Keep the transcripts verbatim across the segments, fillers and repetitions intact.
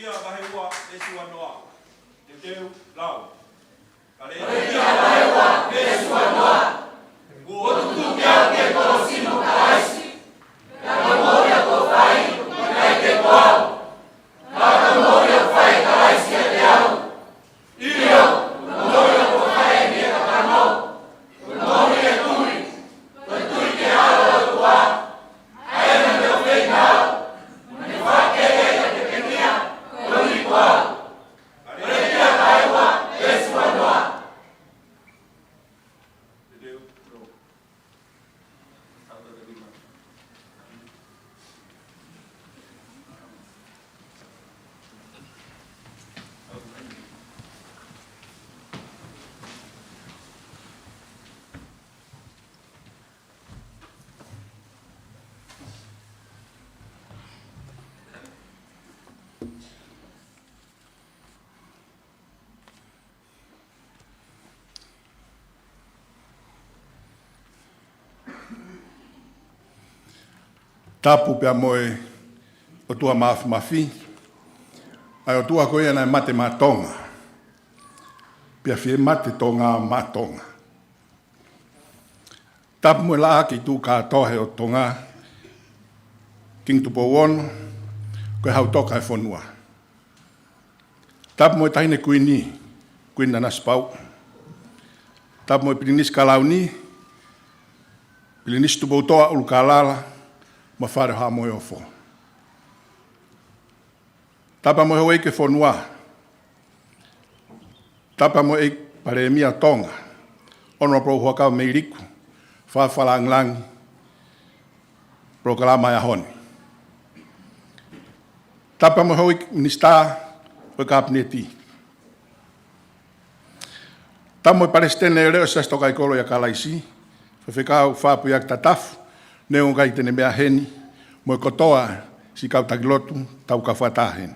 Kalatia vahe ua veesi uanoa. Teuteu lau. Kalatia vahe ua veesi uanoa. Kuo tutuki au ki he kolosi mo Kalaisi. Pea ko e moʻui ʻoku ou fai, ʻoku ʻikai ke ko au, ka ko e moʻui ʻoku fai ʻe Kalaisi ʻiate au. ʻIo, ko e moʻui ʻoku ou fai ʻi he kakano, ko e moʻui ʻi he tui, ko e tui ki he ʻAlo ʻo e ʻOtua, ʻa ia naʻa ne ʻofeina au, mo ne faʻa kei ai ʻa e pekia, koeʻuhi ko au. Kalatia vahe ua veesi uanoa. Tapu pea mo e ʻOtua Māfimafi, ʻa e ʻOtua ko ia naʻe mate maʻa Tonga, pea fie mate Tonga maʻa Tonga. Tapu mo e laʻā ki tuʻu kātoa he ʻo Tonga, Kingi Tupou Ono, ko e hau toka e fonua. Tapu mo e Taʻahine Kuini, Kuini Nanasipauʻu. Tapu mo e Pilinisi Kalauni, Pilinisi Tupoutoʻa ʻUlukalala, mo Fale ʻo Haʻa Moheofo. Tapu mo e houʻeiki e fonua. Tapu mo e Palēmia Tonga, Honourable Huʻakavameiliku Fafalāngilangi, polokalama e ʻaho ni. Tapu mo e houʻeiki minisitā ʻo e Kapineti. Tapu mo e Palesiteni Leʻoleʻo ʻo e Siasi Tokaikolo ʻia Kalaisi, Faifekau Fapuiaki Tatafu, neongo ʻikai te ne meʻa heni, mo e kotoa siʻi kau taki lotu, tau kau fakataha heni.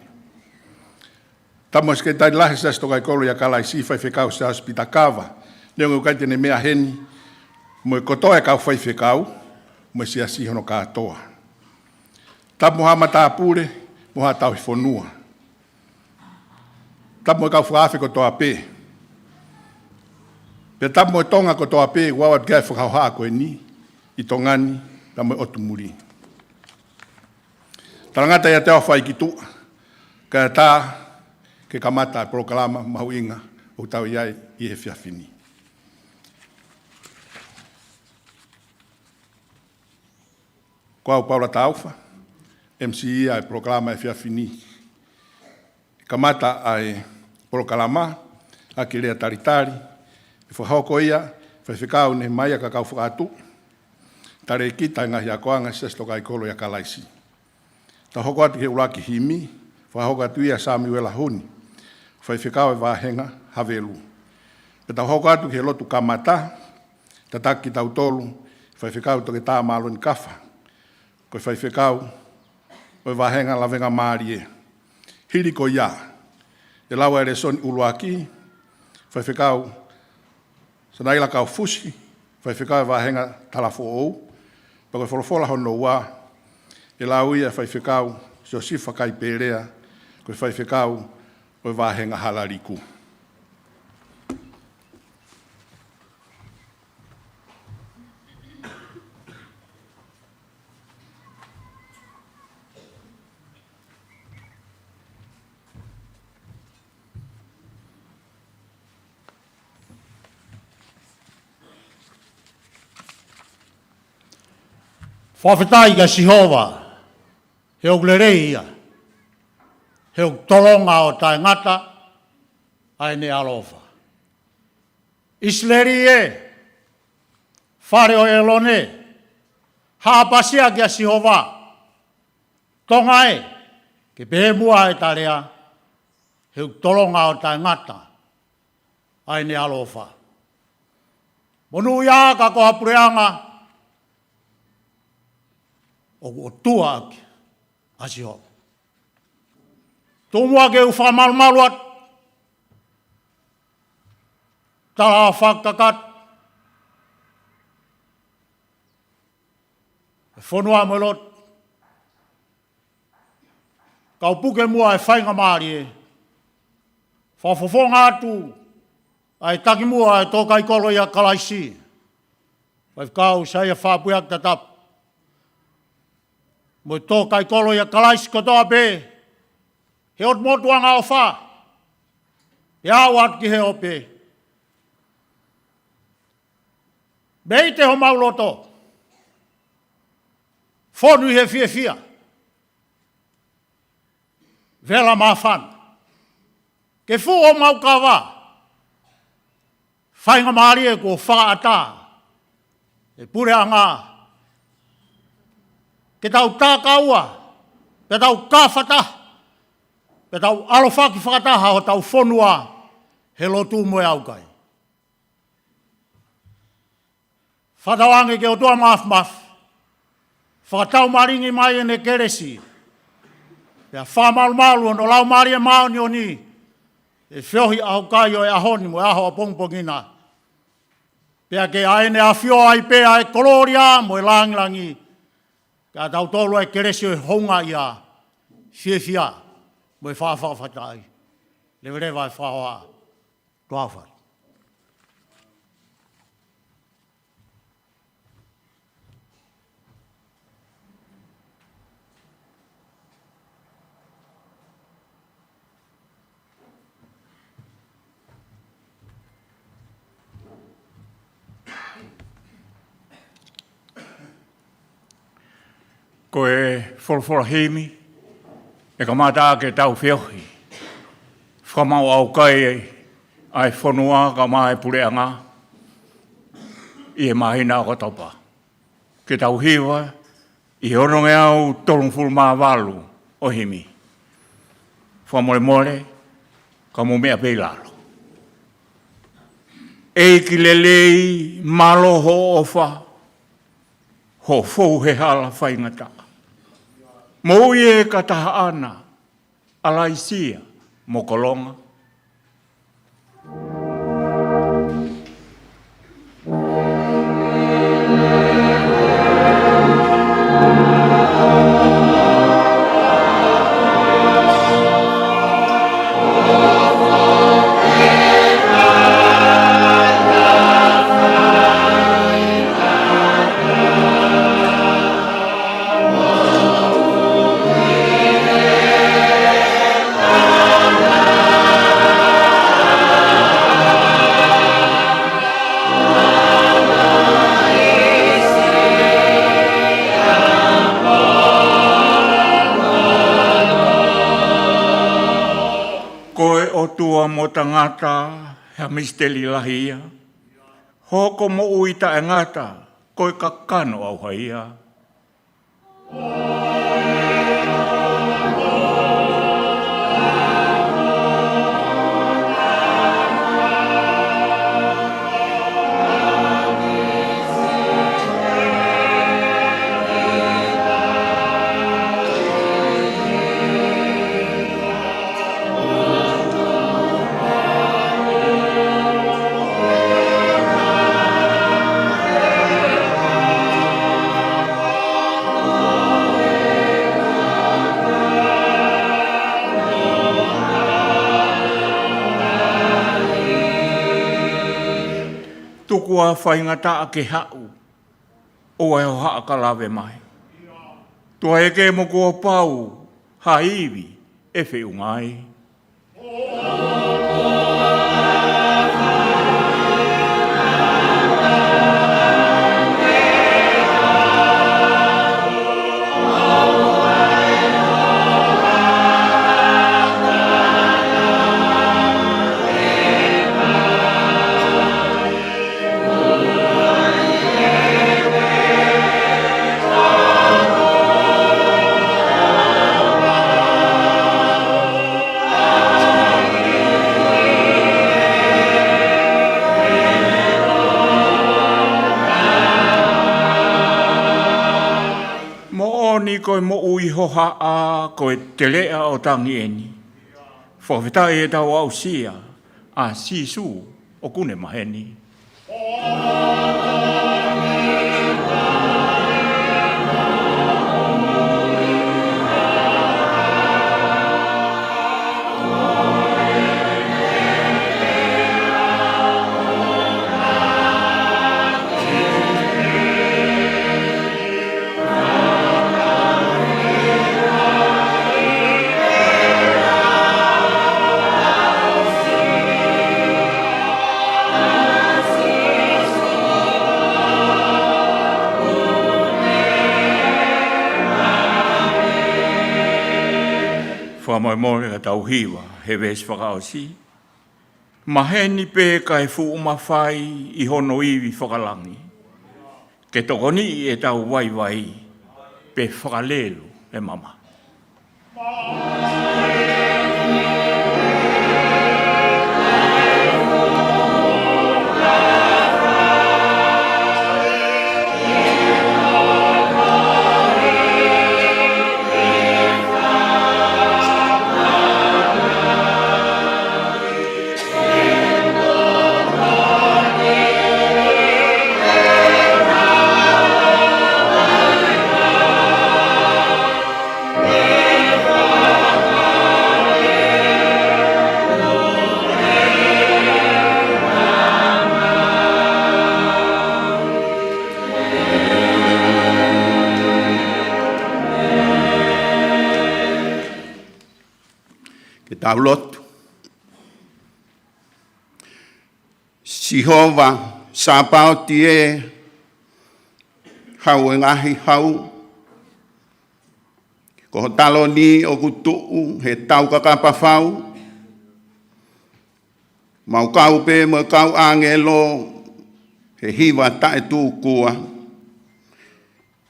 Tapu mo e Sekelitali Lahi ʻo e Siasi Tokaikolo ʻia Kalaisi, Faifekau Siaosi Pita Kava, neongo ʻikai te ne meʻa heni, mo e kotoa e kau faifekau, mo e siasi hono kātoa. Tapu mo haʻa matāpule, mo haʻa tauhi fonua. Tapu mo e kau fakaafe kotoa pē. Pea tapu mo e Tonga kotoa pē, ʻoku ʻi ai atu ki ai e fakahohaʻa ko eni, ʻi Tonga ni, pea mo e ʻotu muli. Talangata ʻiate au ʻa e fai ki tuʻa, kae ʻatā ke kamata e polokalama mahuʻinga ʻoku tau ʻi ai ʻi he efiafi ni. Ko au Paula Taufa, M C ʻa e polokalama efiafi ni. ʻI he kamata ʻa e polokalama, ʻaki e lea talitali, ʻe fakahoko ia ʻe he Faifekau Nehemaia Kakau Fakaʻatu, Talēkita ʻo e Ngaahi Akoʻanga ʻo e Siasi Tokaikolo ʻia Kalaisi. Tau hoko atu ki he ʻuluaki himi, fakahoko atu ia ʻe Samiuela Huni, Faifekau ʻo e Vāhenga Havelu. Pea tau hoko atu ki he lotu kamata, tataki kitautolu ʻe he Faifekau Toketā Maloni Kafa, ko e Faifekau ʻo e Vāhenga Lavengamālie. Hili ko ia, ʻe lau ʻa e lēsoni ʻuluaki ʻe he Faifekau Sanaila Kaufusi, Faifekau ʻo e Vāhenga Talafoʻou, pea ko e folofola hono ua, ʻe lau ia ʻe he Faifekau Siosifa Kaipelea, ko e Faifekau ʻo e Vāhenga Halaliku. Fakafetaʻi kia Sihova, he ʻoku lelei ia, he ʻoku tolonga ʻo taʻengata ʻa ʻene ʻaloʻofa. ʻIsileli ē, fale ʻo ʻĒlone, haʻapasia kia Sihova. Tonga ē, ke pehē muʻa ʻeta lea, he ʻoku tolonga ʻo taʻengata ʻa ʻene ʻaloʻofa. Monūʻia ā ka ko ha puleʻanga ʻoku ʻOtua ʻaki ʻa Sihova. Tuku muʻa ke u fakamalumalu atu, tala ʻo fakakakato e fonua mo e lotu. Kau puke muʻa e faingamālie, fakafofonga atu ʻa e takimuʻa ʻa e tō kaikolo ʻia Kalaisi, Faifekau Saia Fapuiaki Tatapu, mo e tō kaikolo ʻia Kalaisi kotoa pē, he ʻotu motuʻanga ʻofa, ʻe aʻu atu ki he ope. Mei te homau loto fonu ʻi he fiefia, vela māfana, ke fuʻu homau kava, faingamālie kuo fakaʻatā ʻe he puleʻanga, ke tau takaua, ke tau kafataha, ke tau ʻalofaki fakataha hotau fonua he lotu mo e ʻaukai. Fakatauange ki he ʻOtua Māfimafi, fakataumalingi mai ʻene kelesi, pea fakamalumalu hono Laumālie Māʻoniʻoni, ʻi he feohi ʻaukai ʻo e ʻaho ni mo e ʻaho ʻapongipongi na. Pea ke ʻa ʻEne ʻAfio ai pē ʻa e kolōlia mo e lāngilangi, ke ʻa tautolu ʻa e kelesi ʻo e houngaʻia, fiefia, mo e fakafetaʻi. Leveleva e fakahoha. Tuʻa ʻofa. Ko e folofola himi ʻe kamata ʻaki ʻetau feohi fakamaʻu ʻaukai ʻa e fonua kae ʻumaʻā e puleʻanga ʻi he māhina ʻOkatopa. Ke tau hiva ʻi he onongeau tolungofulu mā valu ʻo e himi. Fakamolemole, ka mou meʻa pē ʻi lalo. ʻEiki lelei, mālō hoʻo ʻofa, hoʻo fou he hala faingataʻa. Moʻui ʻe ka taha ʻana, ʻalaisia mo Kolonga. Ko e ʻOtua mo tangata, he misiteli lahi ia. Hoko moʻui taʻengata, ko e kakano ʻauha ia. Tuku ā faingataʻa ke haʻu, ʻoua ʻe hohaʻa ka lave mai. Tuaʻeke mo kuo pau ha ivi ʻe feʻunga ai. Moʻoni ko e moʻui hohaʻa, ko e teleʻa ʻo Tangi eni. Fakafetaʻi ʻetau aʻusia ʻa Sīsū ʻoku ne maheni. Molemole ka tau hiva he veesi fakaʻosi. Maheni pē kae fuʻu mafai ʻi hono ivi fakalangi, ke tokoniʻi ʻetau vaivai, pea fakalelu e mamahi. Ke tau lotu. Sihova Sāpaoti ē, Hau ʻo e ngaahi hau, ko ho taloni ʻoku tuʻu he taukakapa fau, mau kau pē mo e kau ʻāngelo he hiva taʻetūkua,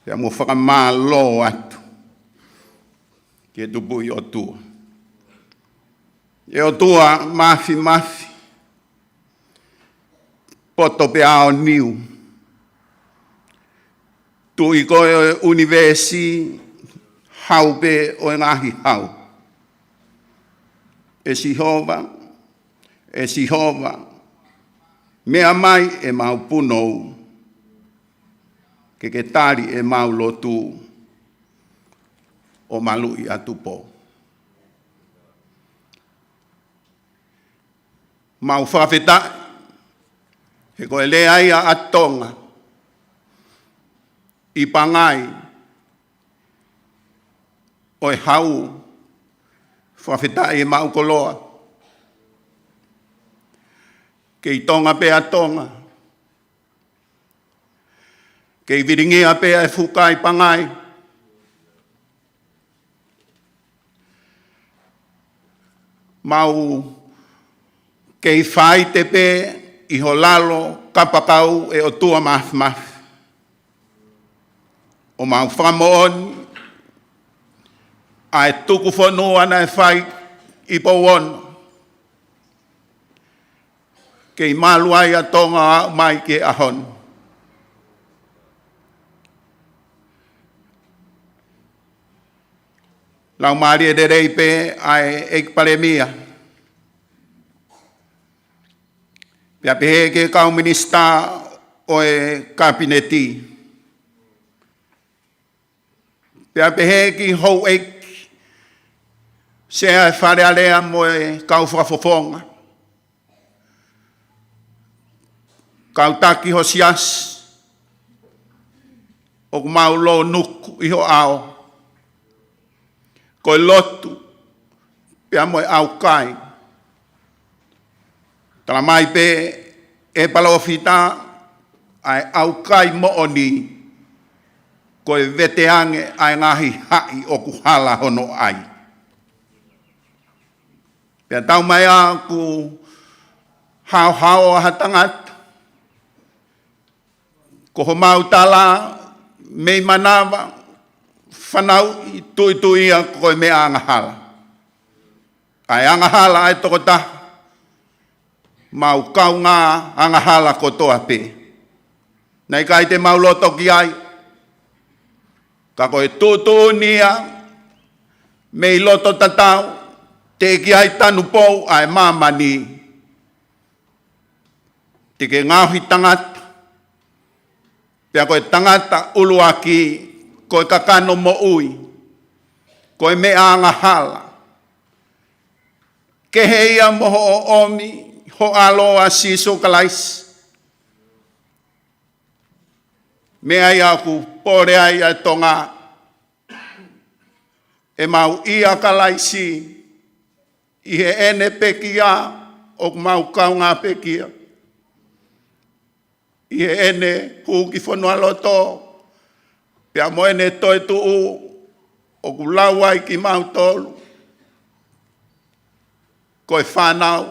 pea mo fakamālō atu ki he Tupuʻi ʻOtua. ʻE ʻOtua Māfimafi, poto pē ʻaoniu, Tuʻi koe ʻo e ʻunivēsi, Hau pē ʻo e ngaahi hau. ʻE Sihova, ʻe Sihova, meʻa mai ʻemau punou, ke ke tali ʻemau lotu ʻo maluʻi atu pō. Mau fakafetaʻi he ko e lea ia ʻa Tonga ʻi Pangai ʻo e hau, fakafetaʻi ʻemau koloa. Kei Tonga pē ʻa Tonga, kei vilingia pē ʻa e fuka ʻi Pangai. Mau kei faite pē ʻi ho lalo kapakau, ʻe ʻOtua Māfimafi, ʻo mau fakamoʻoni ʻa e tuku fonua naʻe fai ʻi Pouono. Kei malu ai ʻa Tonga ʻo aʻu mai ki he ʻaho ni. Laumālie lelei pē ʻa e ʻEiki Palēmia, pea pehē ki he kau minisitā ʻo e Kapineti, pea pehē ki he houʻeiki, Sea ʻo e Fale Alea mo e kau fakafofonga, kau taki ho siasi ʻoku mau lōnuku ʻi ho ʻao. Ko e lotu pea mo e ʻaukai. Tala mai pē ʻe he palōfita, ʻa e ʻaukai moʻoni ko e veteange ʻa e ngaahi haʻi ʻoku hala hono ʻai. Pea taumaiā ʻoku haohaoa ha tangata, ko homau tala mei manava, fanauʻi, tuʻituʻia ko e meʻa angahala. ʻA e angahala ʻa e tokotaha, mau kaungā angahala kotoa pē. Naʻe ʻikai te mau loto ki ai, ka ko e tuʻutuʻuni ia mei loto tatau, teʻeki ai tanupou ʻa e māmani. Te ke ngaohi tangata, pea ko e tangata ʻuluaki, ko e kakano moʻui, ko e meʻa angahala. Kehe ia mo hoʻo ʻomi ho ʻAlo ʻa Sīsū Kalaisi. Meʻa ia ʻoku pole ai ʻa Tonga, ʻemau ʻia Kalaisi ʻi heʻene pekia, ʻoku mau kaungā pekia ʻi heʻene hū ki fonualoto, pea mo ʻene toetuʻu ʻoku lau ai kimautolu ko e fānau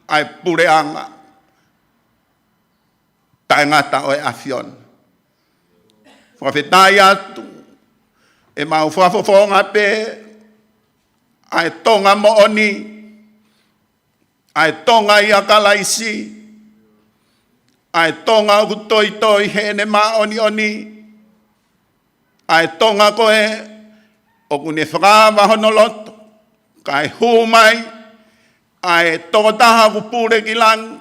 ʻa e puleʻanga taʻengata ʻo e ʻAfiona. Fakafetaʻi atu, ʻemau fakafofonga pē ʻa e Tonga moʻoni, ʻa e Tonga ʻia Kalaisi, ʻa e Tonga ʻoku toitoi heʻene māʻoniʻoni, ʻa e Tonga ko ē ʻoku ne fakaava hono loto, kae hū mai ʻa e tokotaha ʻoku pule ki langi,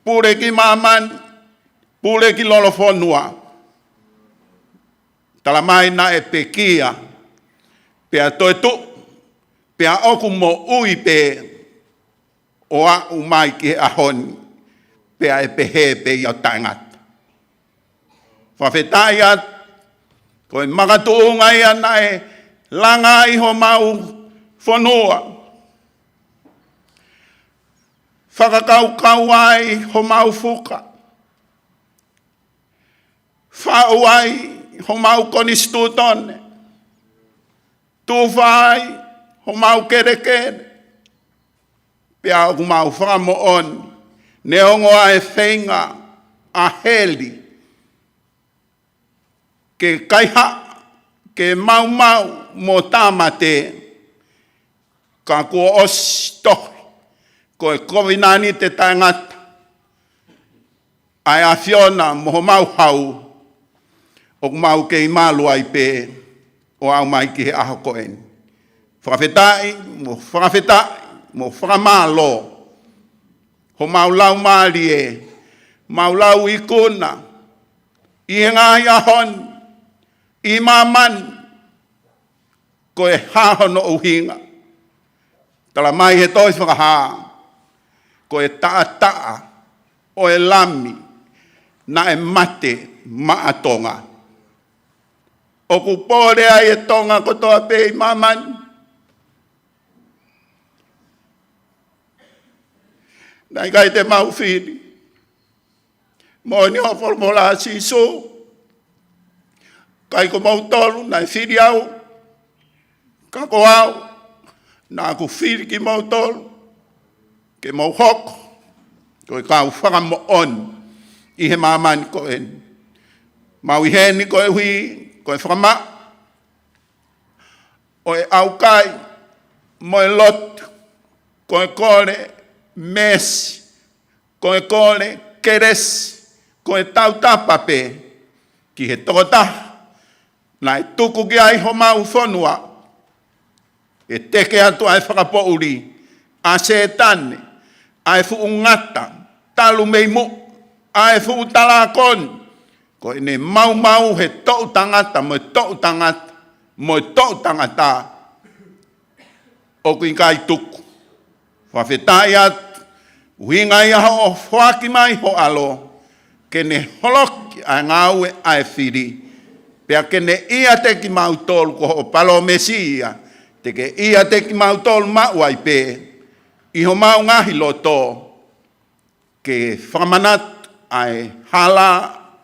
pule ki māmani, pule ki lolofonua. Tala mai naʻe pekia, pea toetuʻu, pea ʻoku moʻui pē ʻo aʻu mai ki he ʻaho ni, pea ʻe pehē pē ia ʻo taʻengata. Fakafetaʻi atu, ko e makatuʻunga ia naʻe langa ai homau fonua, fakakaukau ai homau fuka, faʻu ai homau konisitūtone, tufa ai homau kelekele, pea ʻoku mau fakamoʻoni, neongo ʻa e feinga ʻa heli ke kaihaʻa, ke maumau mo tāmate, ka kuo ʻosi tohi, ko e kovinānite taʻengata ʻa e ʻAfiona mo homau hau, ʻoku mau kei malu ai pē ʻo aʻu mai ki he ʻaho ko eni. Fakafetaʻi, mo fakafetaʻi, mo fakamālō, homau laumālie, mau lau ikuna, ʻi he ngaahi ʻaho ni, ʻi māmani, ko e hā hono ʻuhinga. Tala mai he tohi Fakahā, ko e taʻataʻa ʻo e Lami naʻe mate maʻa Tonga. ʻOku pole ai e Tonga kotoa pē ʻi māmani. Naʻe ʻikai te mau fili. Moʻoni hoʻo folofola, Sīsū. ʻIkai ko moutolu naʻe fili au, ka ko au naʻa ku fili kimoutolu ke mou hoko ko e kau fakamoʻoni ʻi he māmani ko eni. Mau ʻi heni koeʻuhi ko e fakamaʻa ʻo e ʻaukai mo e lotu, ko e kole meesi, ko e kole kelesi, ko e tautapa pē ki he tokotaha naʻe tuku ki ai homau fonua, ʻe teke atu ʻa e fakapoʻuli ʻa Sētane, ʻa e fuʻu ngata talu mei muʻa, ʻa e fuʻu talākoni, ko ʻene maumau he toʻu tangata mo e toʻu tangata mo e toʻu tangata, ʻoku ʻikai tuku. Fakafetaʻi atu, ʻuhinga ia hoʻo foaki mai ho ʻAlo, ke ne holoki ʻa e ngāue ʻa e fili, pea ke ne ʻiate kimautolu, ko hoʻo palōmesi ia, te ke ʻiate kimautolu maʻu ai pē ʻi homau ngaahi loto, ke fakamanatu ʻa e hala,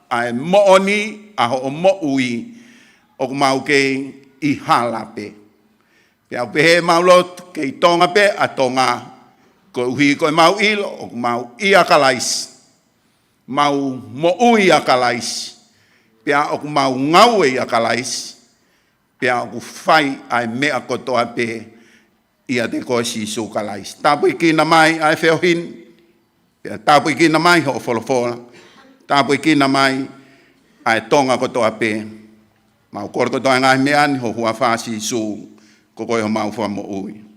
ʻa e moʻoni ʻa hoʻo moʻui, ʻoku mau kei ʻi hala pē. Pea ʻoku pehē ʻemau lotu, kei Tonga pē ʻa Tonga, koeʻuhi ko ʻemau ʻilo ʻoku mau ʻia Kalaisi, mau moʻui ʻia Kalaisi, pea ʻoku mau ngāue ʻia Kalaisi, pea ʻoku fai ʻa e meʻa kotoa pē ʻiate koe, Sīsū Kalaisi. Tāpuekina mai ʻa e feohi ni, pea tāpuekina mai hoʻo folofola, tāpuekina mai ʻa e Tonga kotoa pē. Mau kole kotoa e ngaahi meʻa ni ho huafa, Sīsū, ko koe homau Fakamoʻui.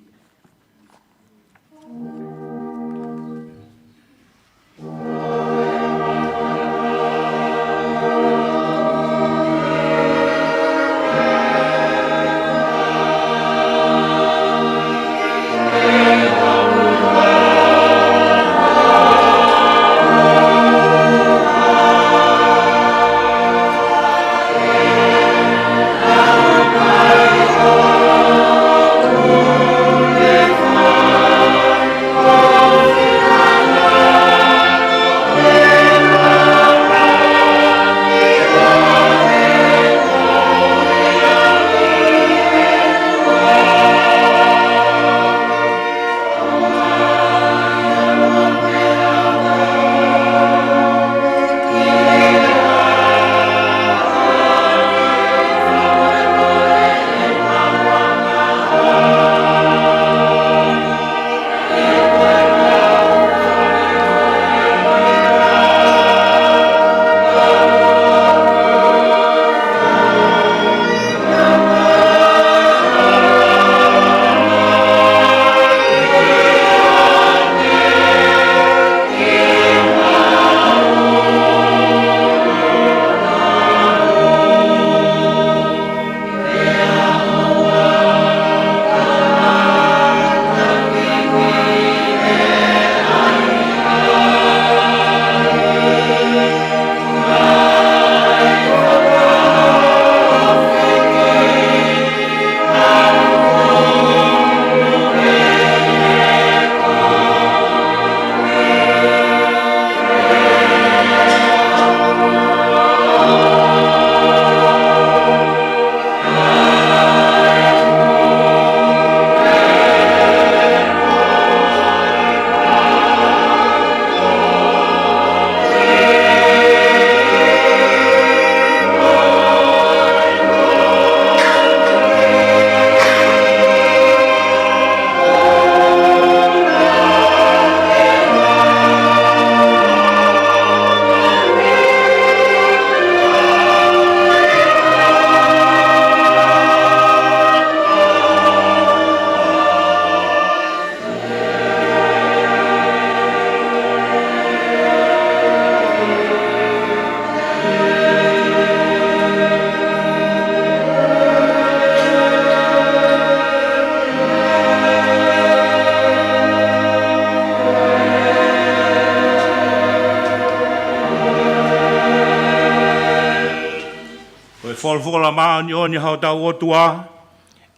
Folofola māʻoniʻoni ʻa hotau ʻOtua,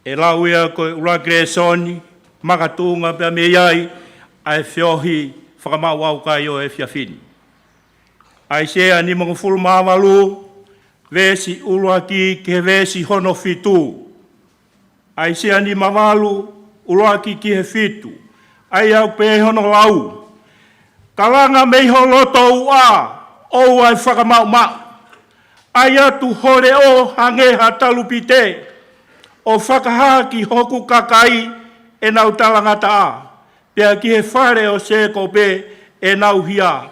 ʻe lau ia ko e ʻuluaki lēsoni, makatuʻunga pea mei ai ʻa e feohi fakamaʻu ʻaukai ʻo e efiafi ni. ʻAisea nimangofulu mā valu, veesi ʻuluaki ki he veesi hono fitu. ʻAisea nimangofulu, ʻuluaki ki he fitu. ʻA ia ʻoku pehē hono lau: Kalanga mei ho loto uʻa, ʻoua ʻe fakamaʻumaʻu. ʻAi atu ho leʻo hangē ha talupite, ʻo fakahā ki hoku kakai ʻenau talangataʻa, pea ki he fale ʻo Sēkope ʻenau hia.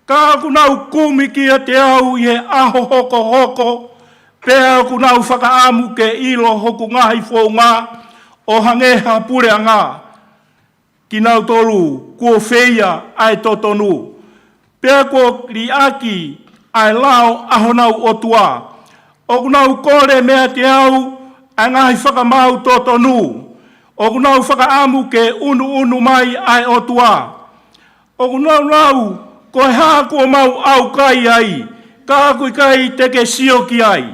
Ka ʻoku nau kumi kiate au ʻi he ʻaho hokohoko, pea ʻoku nau fakaʻamu ke ʻilo hoku ngaahi founga, ʻo hangē ha puleʻanga. Kinautolu kuo feia ʻa e totonu, pea kuo liʻaki ʻa e lao ʻa honau ʻOtua. ʻOku nau kole meiate au ʻa e ngaahi fakamaau totonu. ʻOku nau fakaʻamu ke ʻunuʻunu mai ʻa e ʻOtua. ʻOku nau lau, ko e hā kuo mau ʻaukai ai, ka ʻoku ʻikai te ke sio ki ai.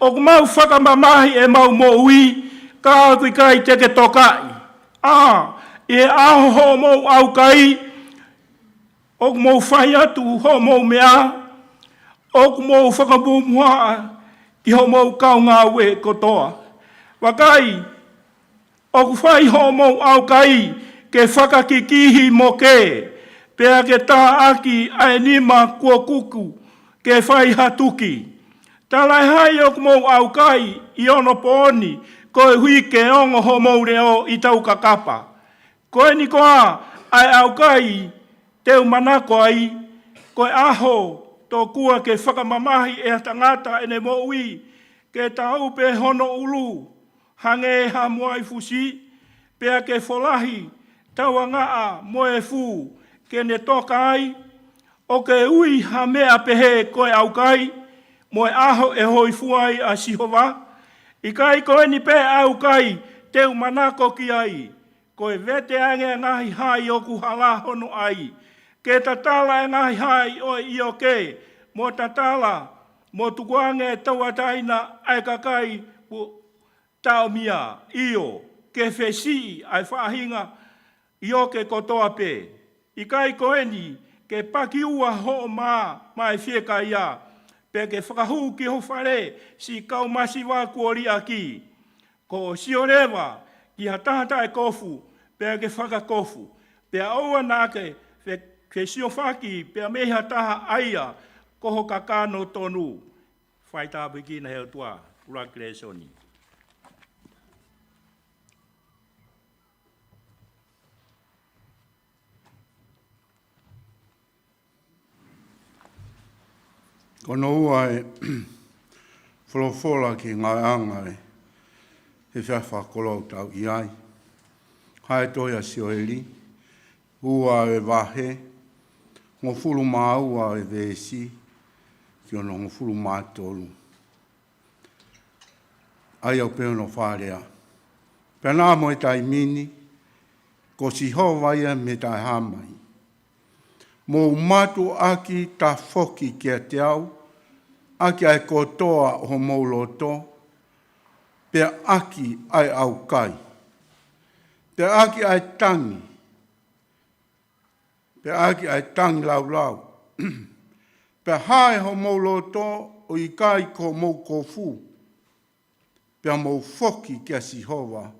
ʻOku mau fakamamahi ʻemau moʻui, ka ʻoku ʻikai te ke tokaʻi. ʻA, ʻi he ʻaho hoʻomou ʻaukai, ʻoku mou fai atu hoʻomou meʻa, ʻoku mou fakamuʻomuʻa ki hoʻomou kaungāue kotoa. Vakai, ʻoku fai hoʻomou ʻaukai ke fakakikihi mo ke, pea ke tāʻaki ʻa e nima kuo kuku ke fai ha tuki. Talaʻehai ʻoku mou ʻaukai ʻi onopooni, koeʻuhi ke ongo hoʻomou leʻo ʻi taukakapa. Ko eni koā ʻa e ʻaukai te u manako ai, ko e ʻaho tokua ke fakamamahi ʻe ha tangata ʻene moʻui, ke taupe hono ʻulu hangē ha muʻa ʻi fusi, pea ke folahi tauangaʻa mo e fū ke ne toka ai? ʻOku ke ui ha meʻa pehē ko e ʻaukai, mo e ʻaho ʻe hōifua ai ʻa Sihova? ʻIkai ko eni pē ʻaukai te u manako ki ai, ko e vete ange ʻa e ngaahi hai ʻoku hala hono ʻai, ke tatala ʻa e ngaahi hai ʻo e ʻioke, mo tatala, mo tukuange ʻa e tauʻatāina ʻa e kakai kuo taʻomia, ʻio, ke fesiʻi ʻa e faʻahinga ʻioke kotoa pē. ʻIkai ko eni ke pakiua hoʻo mā maʻa e fiekaia, pea ke fakahū ki ho fale siʻi kau masiva kuo liʻaki? Ko hoʻo sio leva ki ha taha taʻekofu, pea ke fakakofu, pea ʻoua naʻa ke fe-, fesiofaki pea mei ha taha ʻa ia ko ho kakano tonu. Fai tāpuekina ʻe he ʻOtua ʻa e ʻuluaki lēsoni. Ko hono ua ʻa e folofola ki he ngāueʻanga ʻo e efiafi fakakoloa ʻoku tau ʻi ai. ʻA e tohi ʻa Sioeli, ua ʻo e vahe, hongofulu mā ua ʻo e veesi, ki hono hongofulu mā tolu. ʻA ia ʻoku pehē hono fakalea: Pea naʻa mo e taimi ni, ko Sihova ia mei he Taʻehāmai. Mou mātuʻaki tafoki kiate au, ʻaki ʻa e kotoa ʻo homou loto, pea ʻaki ʻa e ʻaukai, pea ʻaki ʻa e tangi, pea ʻaki ʻa e tangilāulau. Pea hae homou loto ʻo ʻikai ko homou kofu, pea mou foki kia Sihova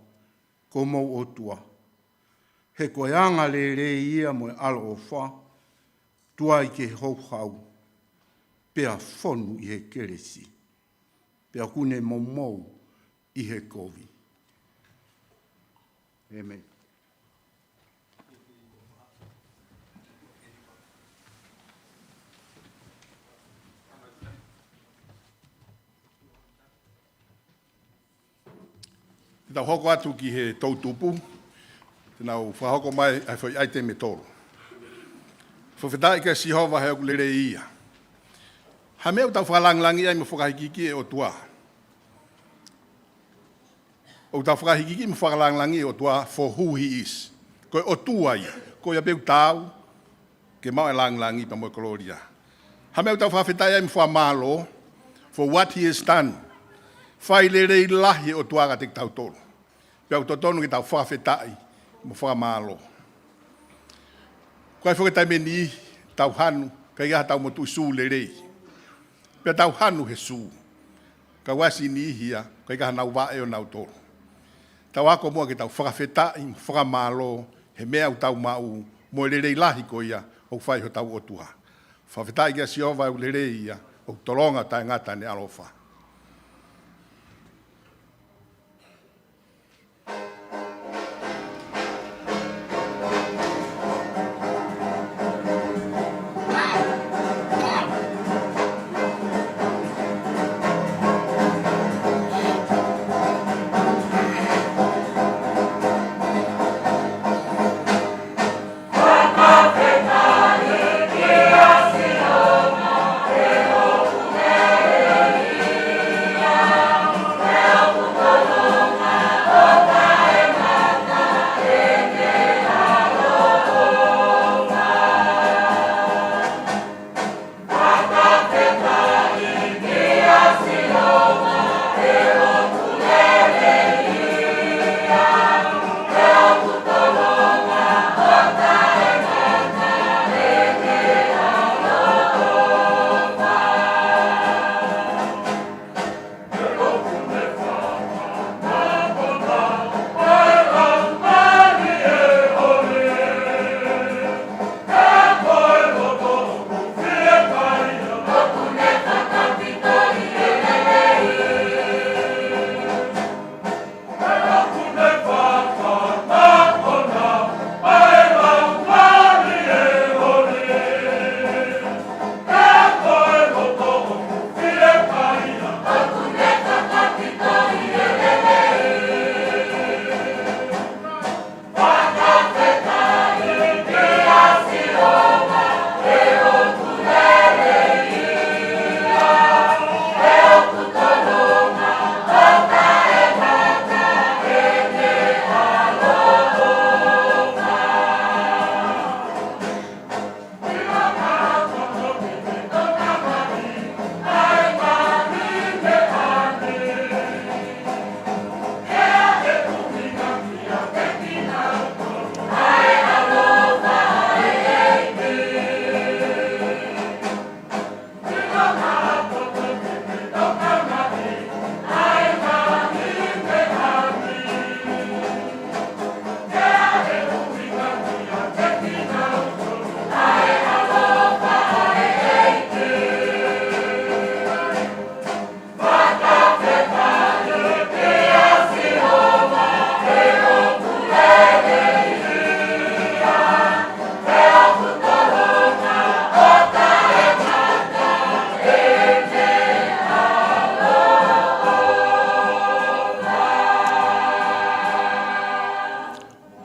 ko homou ʻOtua. He ko e angalelei ia mo e ʻaloʻofa, tuai ki he houhau, pea fonu ʻi he kelesi, pea ʻoku ne momou ʻi he kovi. ʻĒmeni. Te tau hoko atu ki he toʻutupu, te nau fakahoko mai ʻa e foʻi ʻaitemi ʻe tolu. Fakafetaʻi kia Sihova he ʻoku lelei ia. Ha meʻa ʻoku tau fakalāngilangiʻi ai mo fakahīkihikiʻi e ʻOtua? ʻOku tau fakahīkihikiʻi mo fakalāngilangiʻi e ʻOtua for who he is. Ko e ʻOtua ia. Ko ia pē ʻoku taau ke maʻu e lāngilangi pea mo e kolōlia. Ha meʻa ʻoku tau fakafetaʻi ai mo fakamālō, for what he has done. Fai lelei lahi ʻOtua kiate kitautolu. Pea ʻoku totonu ke tau fakafetaʻi mo fakamālō. Ko e foʻi taimi ʻe niʻihi tau hanu, ʻikai ke tau motuʻi sū lelei. Pea tau hanu he sū. Ka ʻoku ʻasi e niʻihi ia, ʻikai ke nau vaʻe ʻo nau tolo. Tau ako muʻa ke tau fakafetaʻi mo fakamālō he meʻa ʻoku tau maʻu, mo e lelei lahi ko ia ʻoku fai hotau ʻOtua. Fakafetaʻi kia Sihova ʻoku lelei ia, ʻoku tolonga ʻo taʻengata ʻene ʻaloʻofa.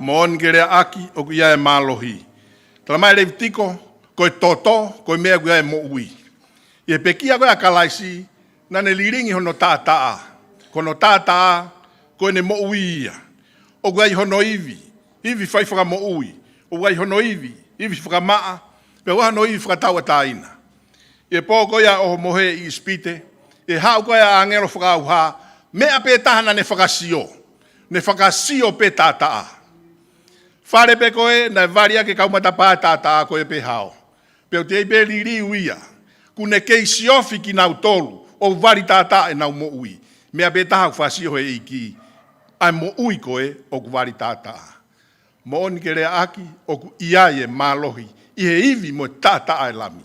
Moʻoni ke leaʻaki ʻoku ʻi ai e mālohi. Talamai ʻe Levitiko, ko e toto, ko e meʻa ʻoku ʻi ai e moʻui. ʻI he pekia ko ē ʻa Kalaisi, naʻa ne lilingi hono taʻataʻa. Ko hono taʻataʻa, ko ʻene moʻui ia. ʻOku ʻi ai hono ivi, ivi fai fakamoʻui. ʻOku ʻi ai hono ivi, ivi fakamaʻa, pea ʻoku ʻi ai hono ivi fakatauʻatāina. ʻI he pō ko ia ʻo e ʻohomohe ʻi ʻIsipite, ʻi he haʻu ko ē ʻa e ʻāngelo fakaʻauha, meʻa pē taha naʻa ne fakasio. Ne fakasio pē taʻataʻa. Fale pē ko ē, naʻe vali ʻaki e kau matapā e taʻataʻa ko ē pē hao. Pea ʻoku teʻeki pē liliu ia. Kuo ne kei siofi kinautolu, ʻo vali taʻataʻa ʻenau moʻui. Meʻa pē taha ʻoku fakasio he ʻEiki, ʻa e moʻui ko ē ʻoku vali taʻataʻa. Moʻoni ke leaʻaki ʻoku ʻi ai e mālohi ʻi he ivi mo e taʻataʻa e Lami.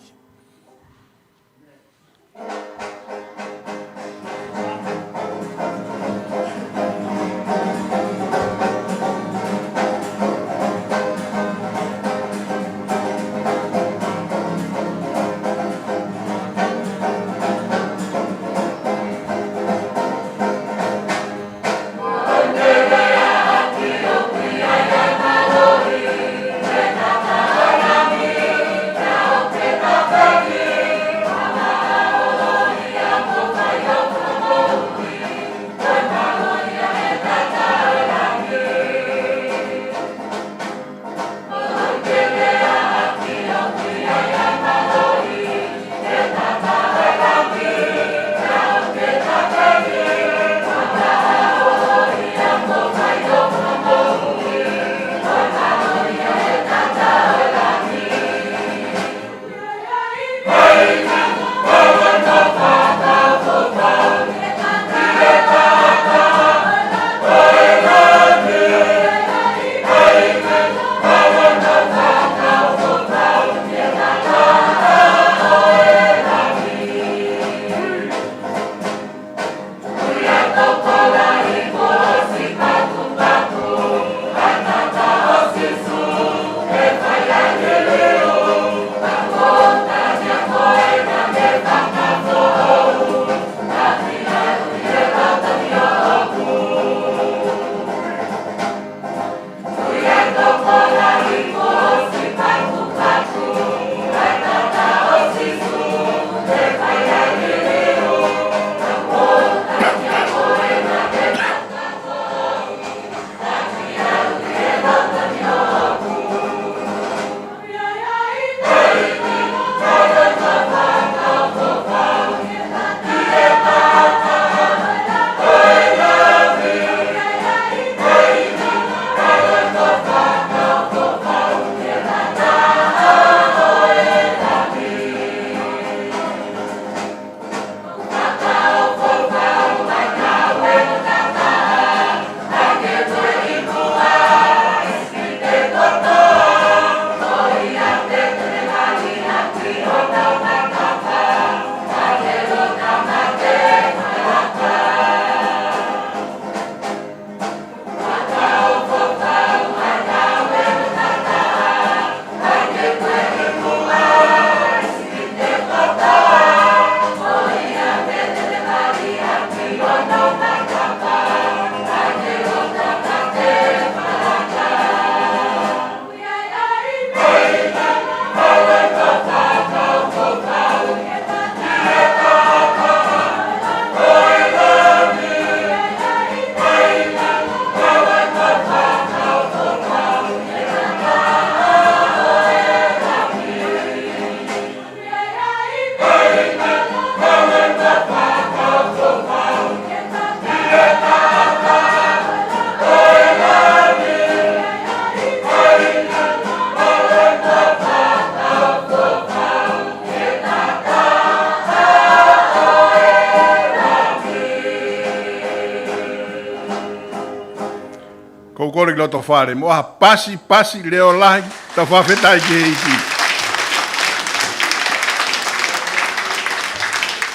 Loto fale, mo ha pasipasi leʻo lahi, tau fakafetaʻi ki he ʻEiki.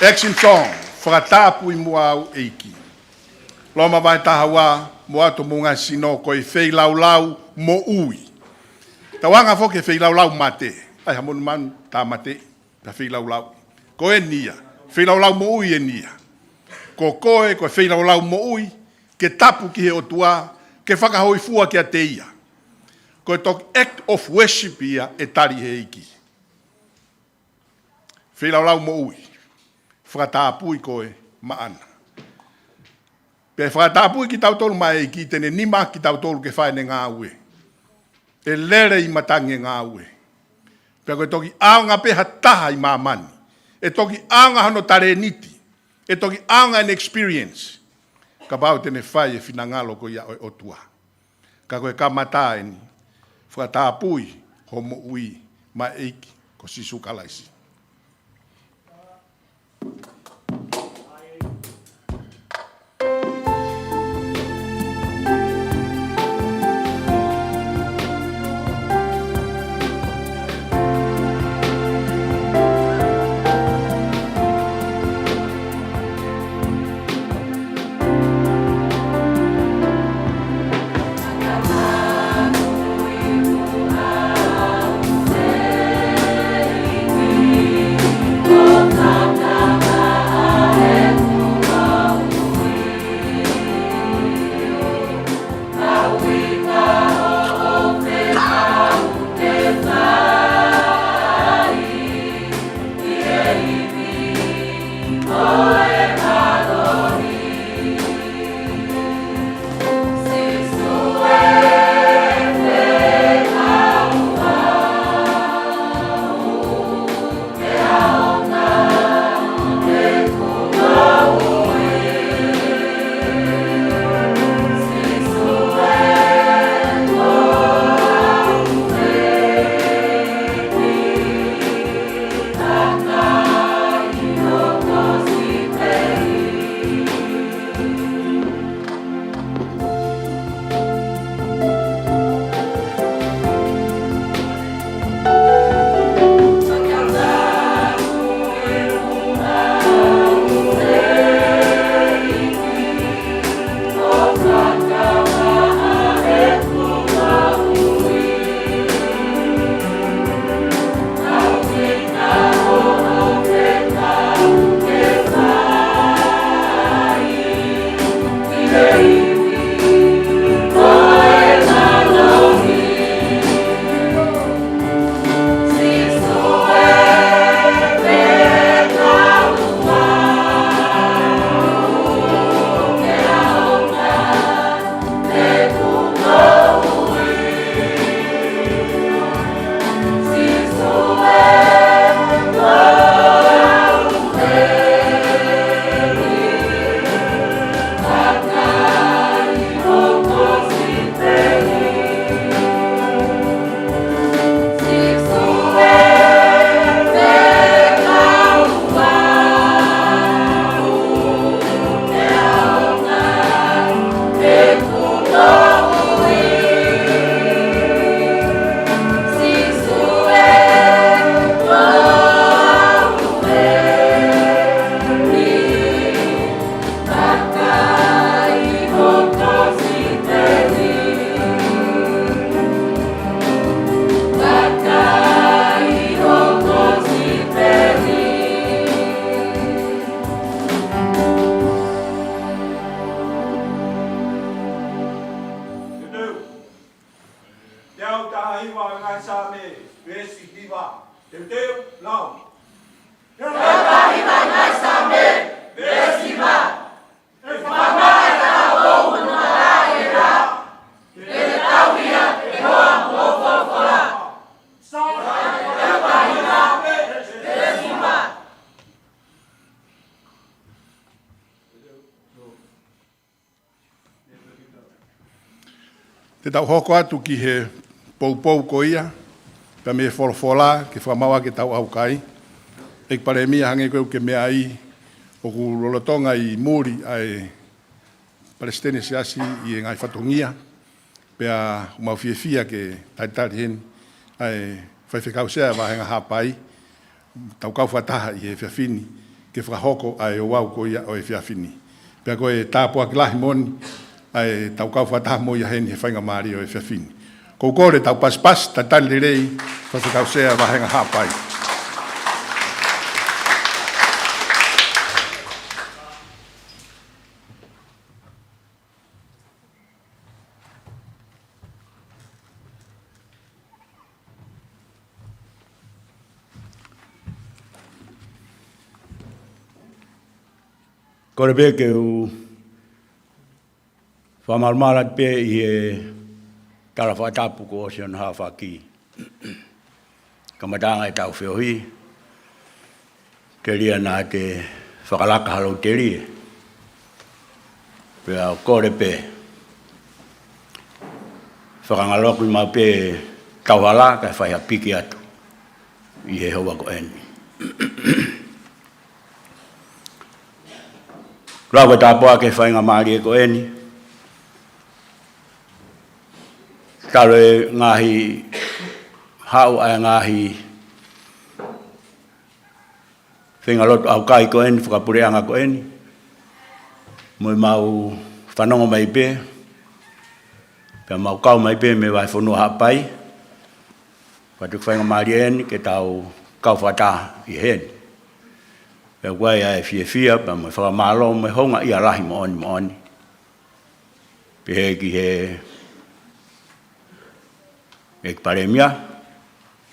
Action song, Fakatapui muʻa au ʻEiki. Loma vahe taha ua, mo ʻato mo e ngaahi sino ko e feilaulau moʻui. Tau anga foki he feilaulau mate. ʻAi ha monumanu tāmateʻi, pea feilaulau. Ko eni ia, feilaulau moʻui eni ia. Ko koe, ko e feilaulau moʻui, ke tapu ki he ʻOtua, ke fakahōifua kiate ia. Ko e toki act of worship ia ʻe tali he ʻEiki. Feilaulau moʻui, fakatapui koe maʻana. Pea fakatapui kitautolu maʻa e ʻEiki, te ne nima kitautolu ke fai ʻene ngāue. ʻE lele ʻi matangi e ngāue. Pea ko e toki ʻaonga pē ha taha ʻi māmani. ʻE toki ʻaonga hono talēniti. ʻE toki ʻaonga ʻene experience. Kapau te ne fai e finangalo ko ia ʻo e ʻOtua. Ka ko e kamata eni, fakatapui ho moʻui maʻa e ʻEiki ko Sīsū Kalaisi. Teuteu. Teau taha hiva ngaahi Saame, veesi hiva. Teuteu, lau. Teau taha hiva ngaahi Saame, veesi hiva. ʻE fakamaʻa ʻe taha ʻo hono ʻaʻera, pea te ne tauhi ia ʻe he hoa mo hono folofola. Saame teau taha hiva, veesi hiva. Te tau hoko atu ki he poupou ko ia, pea mei he folofola, ke fakamaʻu ʻaki ʻetau ʻaukai. ʻEiki Palēmia, hangē ko ʻeku meaʻi, ʻoku lolotonga ʻi muli ʻa e Palesiteni Siasi ʻi he ngaahi fatongia. Pea ʻoku mau fiefia ke talitali heni ʻa e Faifekau Sea Vāhenga Haʻapai, tau kau fakataha ʻi he efiafi ni ke fakahoko ʻa e ouau ko ia ʻo e efiafi ni. Pea ko e tāpuaki lahi moʻoni ʻa e tau kau fakataha mo ia heni he faingamālie ʻo e efiafi ni. Ko u kole tau pasipasi, talitali lelei Faifekau Sea Vāhenga Haʻapai. Kole pē ke u fakamalumalu atu pē ʻi he tala fakatapu kuo ʻosi hono hafaki. Kamataʻanga ʻetau feohi, telia naʻa te fakalaka ha lou telie. Pea kole pē, fakangaloki maʻu pē tau hala kae fai ha piki atu ʻi he houa ko eni. Lau e tāpuaki he faingamālie ko eni. Talu e ngaahi haʻu ʻa e ngaahi feinga lotu ʻaukai ko eni, fakapuleʻanga ko eni. Mo ʻemau fanongo mai pē, pea mau kau mai pē mei he vahefonua Haʻapai. Pea tuku faingamālie eni ke tau kau fakataha ʻi heni. Pea ʻoku ʻi ai ʻa e fiefia, pea mo e fakamālō, mo e houngaʻia lahi moʻoni moʻoni. Pehē ki he ʻEiki Palēmia,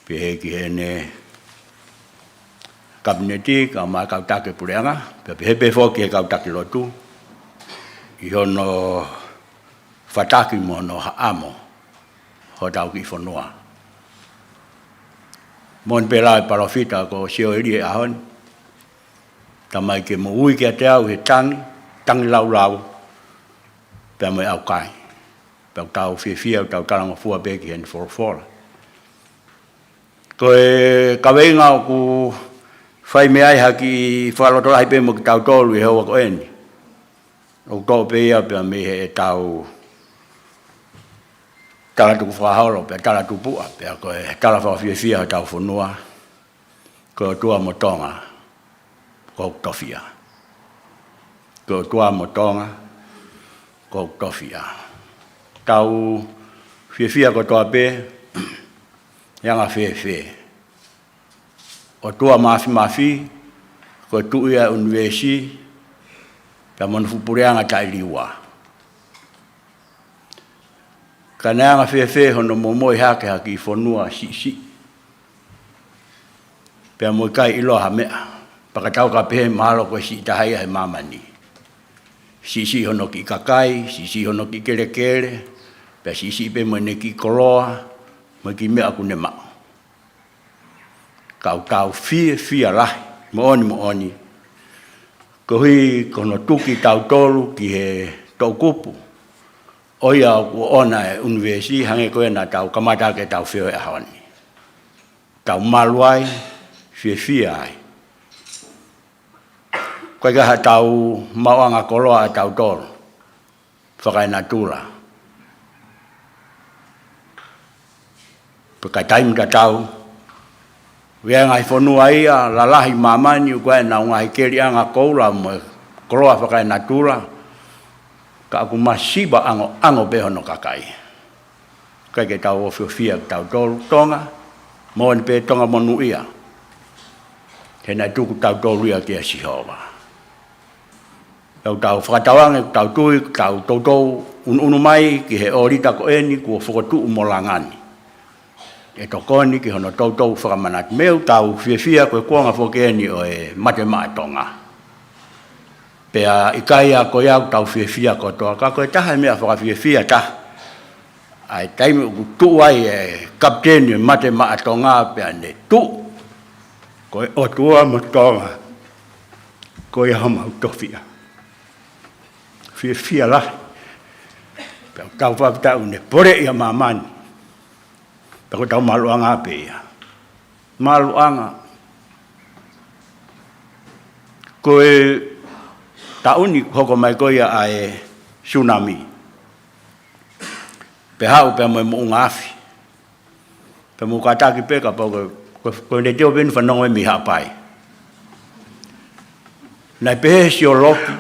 pehē ki heʻene Kapineti, kae ʻumaʻā e kau taki puleʻanga, pea pehē pē foki ki he kau taki lotu, ʻi hono fataki mo hono haʻamo hotau kiʻi fonua. Moʻoni pē lau e palōfita ko Sioeli he ʻaho ni, Tamai, ke mou ui kiate au he tangi, tangi laulau, pea mo e ʻaukai. Pea ʻoku tau fiefia, ʻoku tau talangofua pē ki heʻene folofola. Ko e kaveinga ʻoku fai mei ai ha kiʻi fakalotolahi pē mo kitautolu ʻi he houa ko eni, ʻoku toʻo pē ia pea mei heʻetau tala tukufakaholo, pea tala tupuʻa, pea ko e tala fakafiefia hotau fonua, ko e ʻOtua mo Tonga ko hoku tofiʻa. Ko e ʻOtua mo Tonga ko hoku tofiʻa. Tau fiefia kotoa pē, he anga fēfē. ʻOtua Māfimafi, ko e Tuʻi ʻa e ʻunivēsi, pea mo hono fuʻu puleʻanga taʻeliua. Ka naʻe anga fēfē hono momoi hake ha kiʻi fonua siʻisiʻi, pea mo e ʻikai ʻiloa ha meʻa, pea ka tau ka pehē mahalo ko e siʻi taha ia he māmani. Siʻisiʻi hono kiʻi kakai, siʻisiʻi hono kiʻi kelekele, pea siʻisiʻi pē mo ʻene kiʻi koloa, mo e kiʻi meʻa ʻoku ne maʻu. Ka ʻoku tau fiefia lahi moʻoni moʻoni, koeʻuhi ko hono tuku kitautolu ki he toʻukupu, ʻo ia ʻoku ʻoʻona e ʻunivēsi, hangē ko ia naʻa tau kamata ʻaki ʻetau feohi he ʻaho ni. Tau malu ai, fiefia ai. Ko e ʻikai ha tau maʻuʻanga koloa ʻa tautolu fakaenatula. Pea ka taimi tatau, ʻoku ʻi ai e ngaahi fonua ia lalahi ʻi māmani ʻoku ʻi ai ʻenau ngaahi keliʻanga koula mo e koloa fakaenatula, ka ʻoku masiva ʻangoʻango pē hono kakai. ʻIkai ke tau ofiofia kitautolu Tonga, moʻoni pē Tonga monūʻia, he naʻe tuku tautolu ia kia Sihova. Tau tau fakatauange, tau tui, tau toutou ʻunuʻunu mai ki he ʻōlita ko eni kuo fokotuʻu mo langani, ʻe tokoni ki hono toutou fakamanatu. Meʻa ʻoku tau fiefia ko e kuonga foki eni ʻo e Mate Maʻa Tonga. Pea ʻikai ʻa ko ia ʻoku tau fiefia kotoa, ka ko e taha e meʻa fakafiefia taha, ʻa e taimi ʻoku tuʻu ai e kapiteni e Mate Maʻa Tonga pea ne tuʻu, ko e ʻOtua mo Tonga ko ia homau tofiʻa. Fiefia lahi. Pea ʻoku tau fakafetaʻi ʻoku ne poleʻi ʻa māmani. Pea ko ʻetau maluʻanga pē ia. Maluʻanga. Ko e taʻu ni hoko mai ko ia ʻa e tsunami. Pea haʻu pea mo e moʻunga afi. Pea mou kātaki pē kapau ko, ko, ko e letiō pē ʻeni fanongo mei Haʻapai. Naʻe pehē sioloki,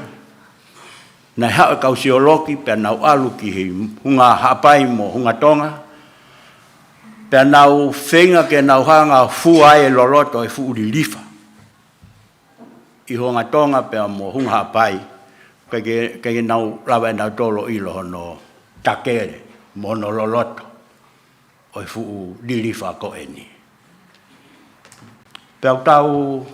naʻe haʻu e kau sioloki, pea nau ʻalu ki he hunga Haʻapai mo Hunga Tonga, pea nau feinga ke nau hanga fua e loloto e fuʻu lilifa ʻi Hunga Tonga pea mo Hunga Haʻapai, ʻikai ke, ʻikai ke nau lava ʻe nautolu ʻo ʻilo hono takele mo hono loloto ʻo e fuʻu lilifa ko ʻeni. Pea ʻoku tau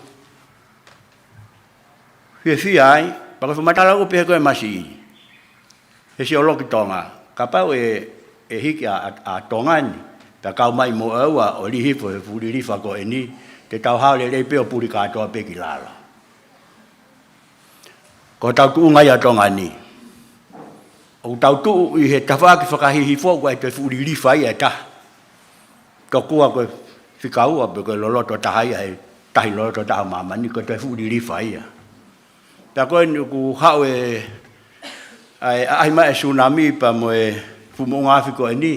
fiefia ai, pea ko e fakamatala ʻoku pehē ko e masiʻi he sioloki Tonga, kapau ʻe, ʻe hiki ʻa, ʻa, ʻa Tonga ni, pea kau mai mo ʻEua ʻo lihifo he fuʻu lilifa ko ʻeni, te tau hao lelei pē ʻo puli kātoa pē ki lalo. Ko hotau tuʻunga ia ʻa Tonga ni. ʻOku tau tuʻu ʻi he tafaʻaki fakahihifo ʻoku ʻi ai e fuʻu lilifa ia ʻe taha. Tokua ko e fika ua pe ko e loloto taha ia he tahi loloto taha ʻo māmani, ko e fuʻu lilifa ia. Pea ko ʻeni ʻoku haʻu e, ʻa e, ʻaʻahi mai e sunami pea mo e fuʻu moʻunga afi ko ʻeni,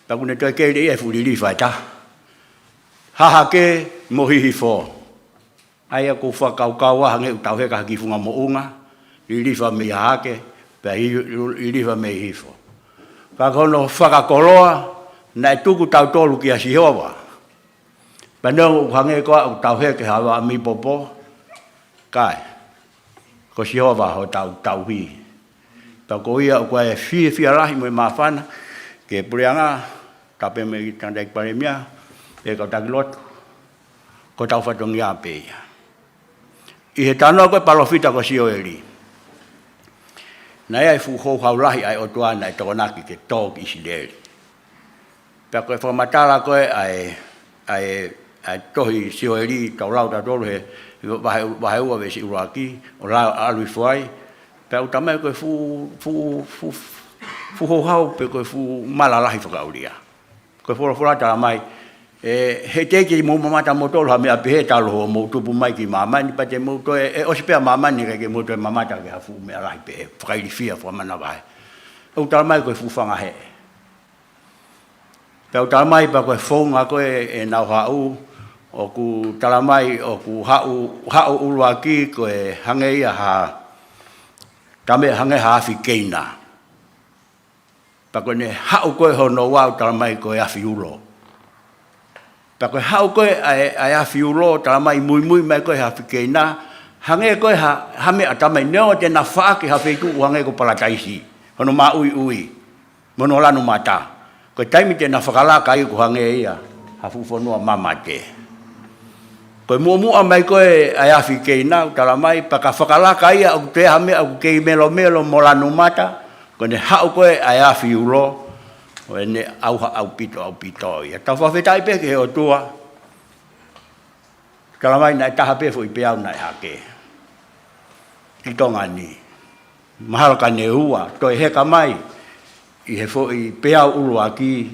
pea ʻoku ne toe kei lea ia he fuʻu lilifa ʻe taha. Hahake mo hihifo. ʻA ia ʻoku fakakaukau ʻa hangē ʻoku tau heka ha kiʻi funga moʻunga, lilifa mei hahake, pea hi-, lilifa mei hihifo. Ka ko hono fakakoloa, naʻe tuku tautolu kia Sihova. Pea neongo ʻoku hangē ko ia ʻoku tau heka ha vaʻa mei popo, kae ko Sihova hotau tauhi. Pea ko ia ʻoku ʻi ai e fiefia lahi mo e māfana ki he puleʻanga, tapu mo e tangataʻeiki palēmia, e kau taki lotu, ko hotau fatongia pē ia. ʻI he talanoa ko e palōfita ko Sioeli, naʻe ʻi ai e fuʻu houhau lahi ʻa e ʻOtua naʻe tokonaki ke tō ki ʻIsileli. Pea ko e fakamatala ko ē ʻa e, ʻa e, ʻa e tohi Sioeli, tau lau tautolu he vahe, vahe ua veesi ʻuluaki, ʻo lau ʻalu hifo ai, pea ʻoku talamai ko e fuʻu, fuʻu, fuʻu, fuʻu houhau pe ko e fuʻu mala lahi fakaʻulia. Ko e folofola talamai, ʻe, he teʻeki ke mou mamata moutolu ha meʻa pehē talu hoʻomou tupu mai ki māmani, pea te mou toe, ʻe ʻosi pē ʻa māmani kae ʻikai ke mou toe mamata ki ha fuʻu meʻa lahi pehē, fakailifia, fakamanavahē. ʻOku talamai ko e fuʻu fanga heʻe. Pea ʻoku talamai pea ko e founga ko ē ʻenau haʻu, ʻoku talamai ʻoku haʻu, haʻu ʻuluaki ko e hangē ia ha, talamai hangē ha afi keina. Pea ko ʻene haʻu ko ē hono ua ʻoku talamai ko e afi ulo. Pea ko e haʻu ko ē ʻa e, ʻa e afi ulo, talamai muimui mai ko ē he afi keina, hangē ko ē ha, ha meʻa talamai neongo te na faʻaki ha feituʻu hangē ko Palataisi, hono māʻuiʻui mo hono lanu mata. Ko e taimi te na fakalaka ai ʻoku hangē ia ha fuʻu fonua mamate. Ko e muʻomuʻa mai ko ē ʻa e afi keina, ʻoku talamai, pea ka fakalaka ia ʻoku toe ha meʻa ʻoku kei melomelo mo lanu mata, ko ʻene haʻu ko ē ʻa e afi ulo, ko ʻene ʻauha ʻaupito, ʻaupito ia. Tau fakafetaʻi pē ki he ʻOtua, talamai naʻe taha pē foʻi peau naʻe hake ʻi Tonga ni. Mahalo ka ne ua, toe heka mai ʻi he foʻi peau ʻuluaki,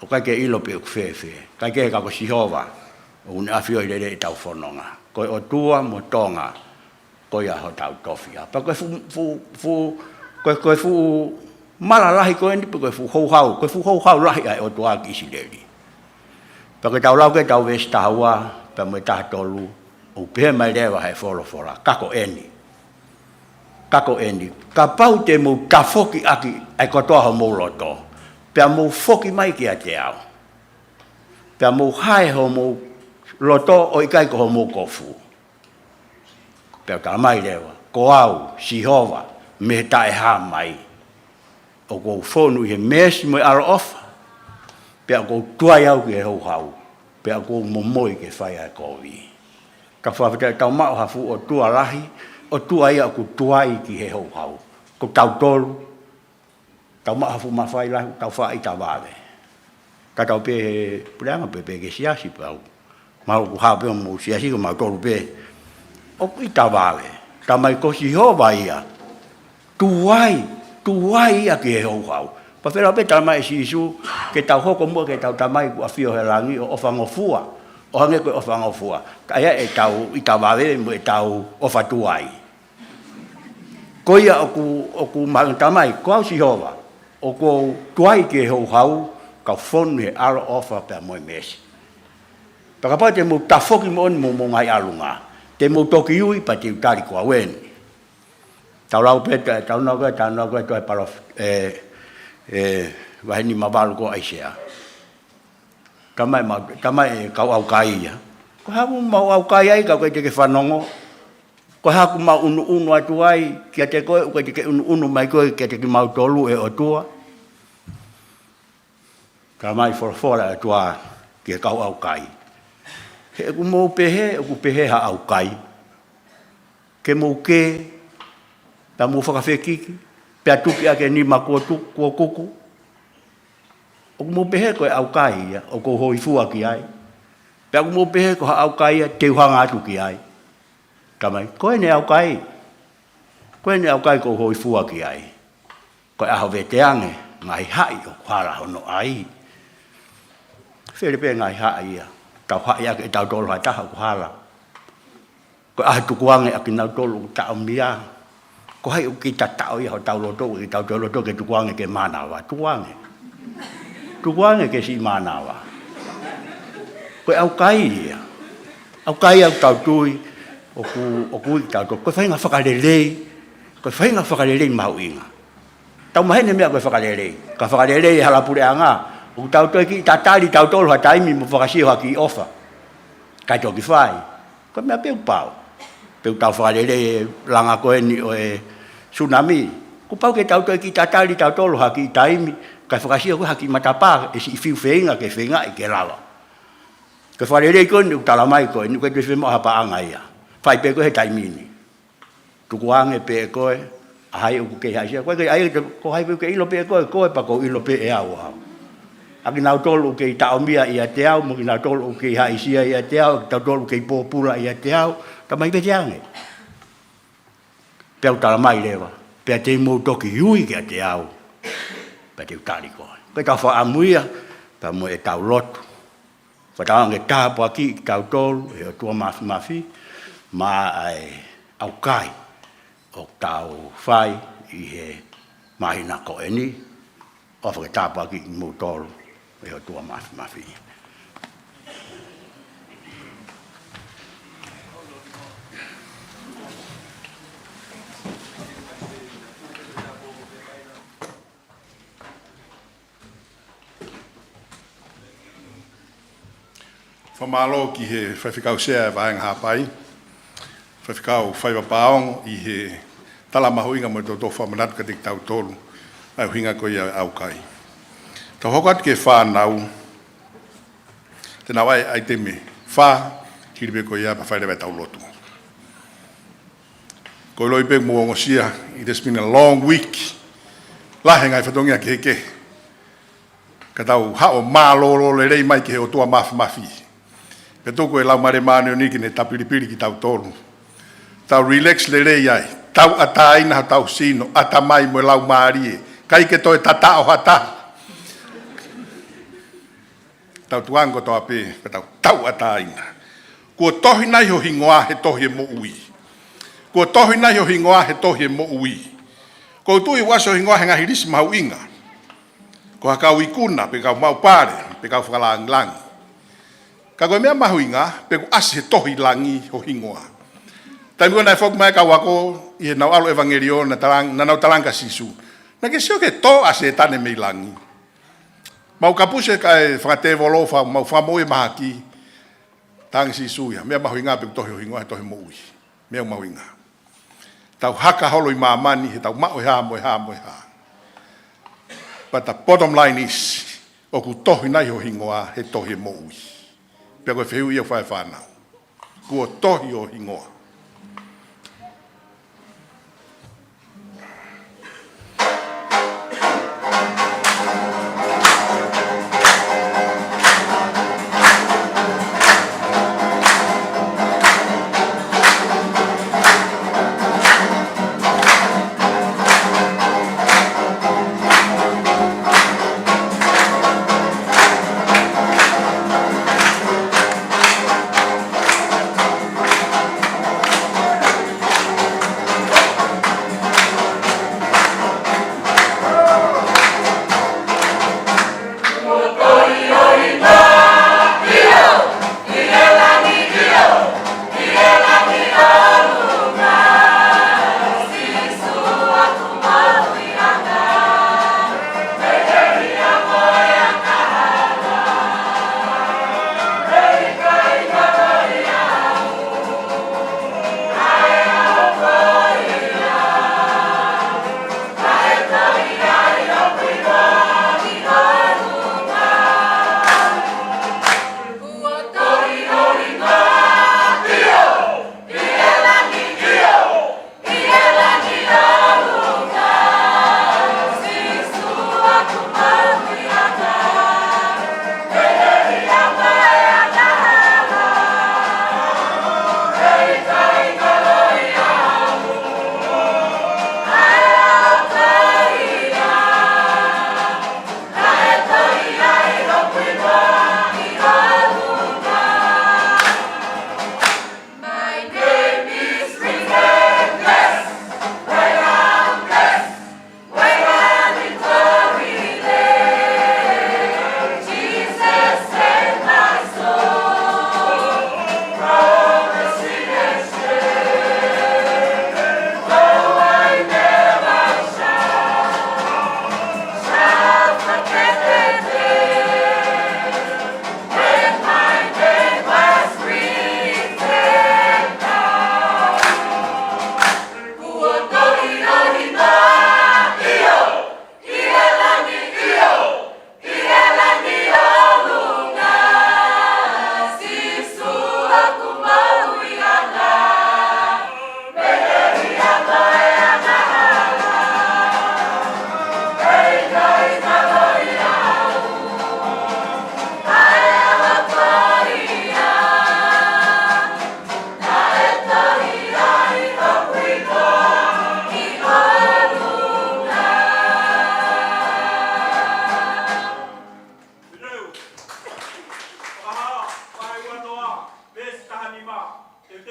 ʻoku ʻikai ke ʻilo pe ʻoku fēfē. Kae kehe ka ko Sihova, ʻoku ne ʻafioʻi lelei ʻetau fononga. Ko e ʻOtua mo Tonga, ko ia hotau tofiʻa. Pea ko e fuʻu, fuʻu, fuʻu, ko e, ko e fuʻu mala lahi ko ʻeni, pe ko e fuʻu houhau, ko e fuʻu houhau lahi ʻa e ʻOtua ki ʻIsileli. Pea ko ʻetau lau ki heʻetau veesi taha ua, pea mo e taha tolu, ʻoku pehē mai leva he folofola, ka ko ʻeni. Ka ko ʻeni, kapau te mou tafoki ʻaki ʻa e kotoa homou loto, pea mou foki mai kiate au. Pea mou hae homou loto ʻo ʻikai ko homou kofu. Pea ʻoku talamai leva, ko au, Sihova, mei he taʻehāmai, ʻoku ou fonu ʻi he meesi mo e ʻaloʻofa, pea ʻoku ou tuai au ki he houhau, pea ʻoku ou momoi ke fai ʻa e kovi. Tau fakafetaʻi, tau maʻu ha fuʻu ʻOtua lahi, ʻOtua ia ʻoku tuai ki he houhau. Ko tautolu, tau maʻu ha fuʻu mafai lahi, tau faʻa ʻita vave. Tatau pē he puleʻanga pē, pē ki he siasi pau. Mahalo ʻoku hao pē homou siasi ko mautolu pē. ʻOku ʻita vave. Talamai ko Sihova ia. Tuai, tuai ia ki he houhau. Pea fēfē pē talamai ʻe Sīsū, ke tau hoko muʻa ki heʻetau Tamai ʻoku ʻafio he langi ʻo ʻofa ngofua. ʻO hangē ko e ʻofa ngofua. Ka ʻi ai ʻetau ʻita vave mo ʻetau ʻofa tuai. Ko ia ʻoku, ʻoku mahino talamai, ko au Sihova. ʻOku ou tuai ki he houhau, kau fonu he ʻaloʻofa pea mo e meesi. Pea kapau te mou tafoki moʻoni mo hoʻomou ngaahi ʻalunga, te mou toki ui pea te u tali ko au eni. Tau lau pē, ta-, tau nau ko ē, tau nau ko ē, toe palof-, ē, ē, vahe nima valu ko ʻAisea. Tamai ma-, tamai e kau ʻaukai ia. Ko e hā ʻoku mau ʻaukai ai, ka ʻoku ʻikai te ke fanongo? Ko e hā ʻoku mau ʻunuʻunu atu ai kiate koe, ʻoku ʻikai te ke ʻunuʻunu mai koe kiate kimautolu ʻe ʻOtua? Tamai, folofola ʻa e ʻOtua ki he kau ʻaukai. He ʻoku mou pehē, ʻoku pehē ha ʻaukai, ke mou kē, pea mou fakafekiki, pea tuki ʻaki e nima kuo tu-, kuo kuku. ʻOku mou pehē ko e ʻaukai ia ʻoku ou hōifua ki ai. Pea ʻoku mou pehē ko ha ʻaukai ia te u hanga atu ki ai. Tamai, ko eni e ʻaukai. Ko eni e ʻaukai ʻoku ou hōifua ki ai. Ko e ʻaho vete ange, ngaahi haʻi ʻoku hala hono ʻai. Fele pē ngaahi haʻi ia. Tau haʻi ʻaki ʻe tautolu ha taha ʻoku hala. Ko e ʻaho tukuange ʻa kinautolu ʻoku taʻomia. Ko hai ʻoku kei tataʻo ia hotau loto, ʻoku kei tau tau loto ke tukuange ki mānava? Tukuange. Tukuange ki siʻi mānava. Ko e ʻaukai ia. ʻAukai ia ʻoku tau tui, ʻoku, ʻoku ui kitautolu. Ko e faʻahinga fakalelei, ko e faʻahinga fakalelei mahuʻinga. Tau maheni meʻa ko e fakalelei. Ka fakalelei e hala puleʻanga, ʻoku tau toe kiʻi tatali tautolu ha taimi mo fakasio ha kiʻi ʻofa. Kae toki fai. Ko e meʻa pē ʻoku pau. Pe ʻoku tau fakalelei e langa ko eni ʻo e tsunami, kuo pau ke tau toe kiʻi tatali tautolu ha kiʻi taimi, kae fakasio ko ha kiʻi matapā, ʻe siʻi fiu feinga ke feingaʻi ke lava. Ko e fakalelei ko eni ʻoku tala mai ko eni, ʻoku ʻikai toe fiemaʻu ha paʻanga ia. Fai pē ko e he taimi ni. Tukuange pē ʻe koe ʻa hai ʻoku kei haʻisia. Ko e kei ai, ko hai pē ʻoku ke ʻilo pē ʻe koe, koe pea ʻoku ou ʻilo pē ʻe au au. ʻA kinautolu ʻoku kei taʻomia ʻiate au, mo kinautolu ʻoku kei haʻisia ʻiate au, ʻa kitautolu ʻoku kei pōpula ʻiate au, tamai, vete ange. Pea ʻoku tala mai leva, pea te mou toki ui kiate au, pea te u tali koe. Ko ʻetau fakaʻamu ia, pea mo ʻetau lotu. Fakatauange tāpuakiʻi kitautolu ʻe he ʻOtua Māfimafi, maʻa e ʻaukai ʻoku tau fai ʻi he māhina ko eni, ʻofa ke tāpuakiʻi kimoutolu ʻe he ʻOtua Māfimafi. Fakamālō ki he Faifekau Sea ʻo e Vahenga Haʻapai, Faifekau Faiva Paongo, ʻi he tala mahuʻinga mo e toto fakamanatu kiate kitautolu ʻa e ʻuhinga ko ia ʻo e ʻaukai. Tau hoko atu ki he fānau, te nau ʻai ʻaitemi fā, hili pē ko ia pea fai leva ʻetau lotu. Ko e ʻilo pē mou ongosia, it has been a long week. Lahi e ngaahi fatongia kehekehe. Ka tau haʻu ʻo mālōlō lelei mai ki he ʻOtua Māfimafi. Pea tuku e Laumālie Māʻoniʻoni ke ne tapilipili kitautolu. Tau relax lelei ai. Tauʻatāina hotau sino, ʻatamai mo e laumālie. ʻIkai ke toe tataʻo ha taha. Tau tukuange kotoa pē, pea tau tauʻatāina. Kuo tohi nai ho hingoa he tohi ʻo e moʻui? Kuo tohi nai ho hingoa he tohi ʻo e moʻui? ʻOku ou tui ʻoku ʻasi ho hingoa he ngaahi lisi mahuʻinga. Ko ha kau ikuna, pe kau maʻu pale, pe kau fakalāngilangi. Ka ko e meʻa mahuʻinga, pe kuo ʻasi he tohi langi ho hingoa. Taimi ko ē naʻe foki mai e kau ako ʻi heʻenau ʻalu ʻevangeliō, naʻa talang-, naʻa nau talaange kia Sīsū, naʻa ke sio ki he tō ʻa Sētane mei langi? Mau kapusi e kakai fakatēvolo, fa-, mau fakamoʻui e mahaki. Talaange ʻe Sīsū ia, meʻa mahuʻinga pe kuo tohi ho hingoa he tohi ʻo e moʻui. Meʻa mahuʻinga. Tau haka holo ʻi māmani, he tau maʻu e hā mo e hā mo e hā. But the bottom line is, ʻoku tohi nai ho hingoa he tohi ʻo e moʻui? Pea ko e fehuʻi ia ʻoku fai ʻe he fānau. Kuo tohi ho hingoa?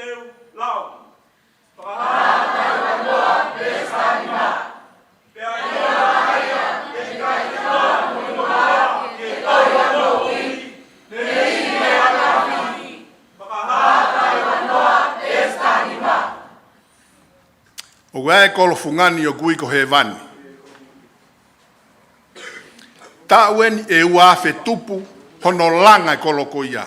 Teu lau. Fakahā taha ua noa, veesi taha nima. Pea ʻi ai ʻa e ʻikai te noa mo e noa ke tau ia moʻui, mei he ʻAfiona. Fakahā taha ua noa, veesi taha nima. ʻOku ʻi ai e kolo fungani ʻoku ui ko Hēvani. Taʻu eni ʻe ua afe tupu hono langa e kolo ko ia.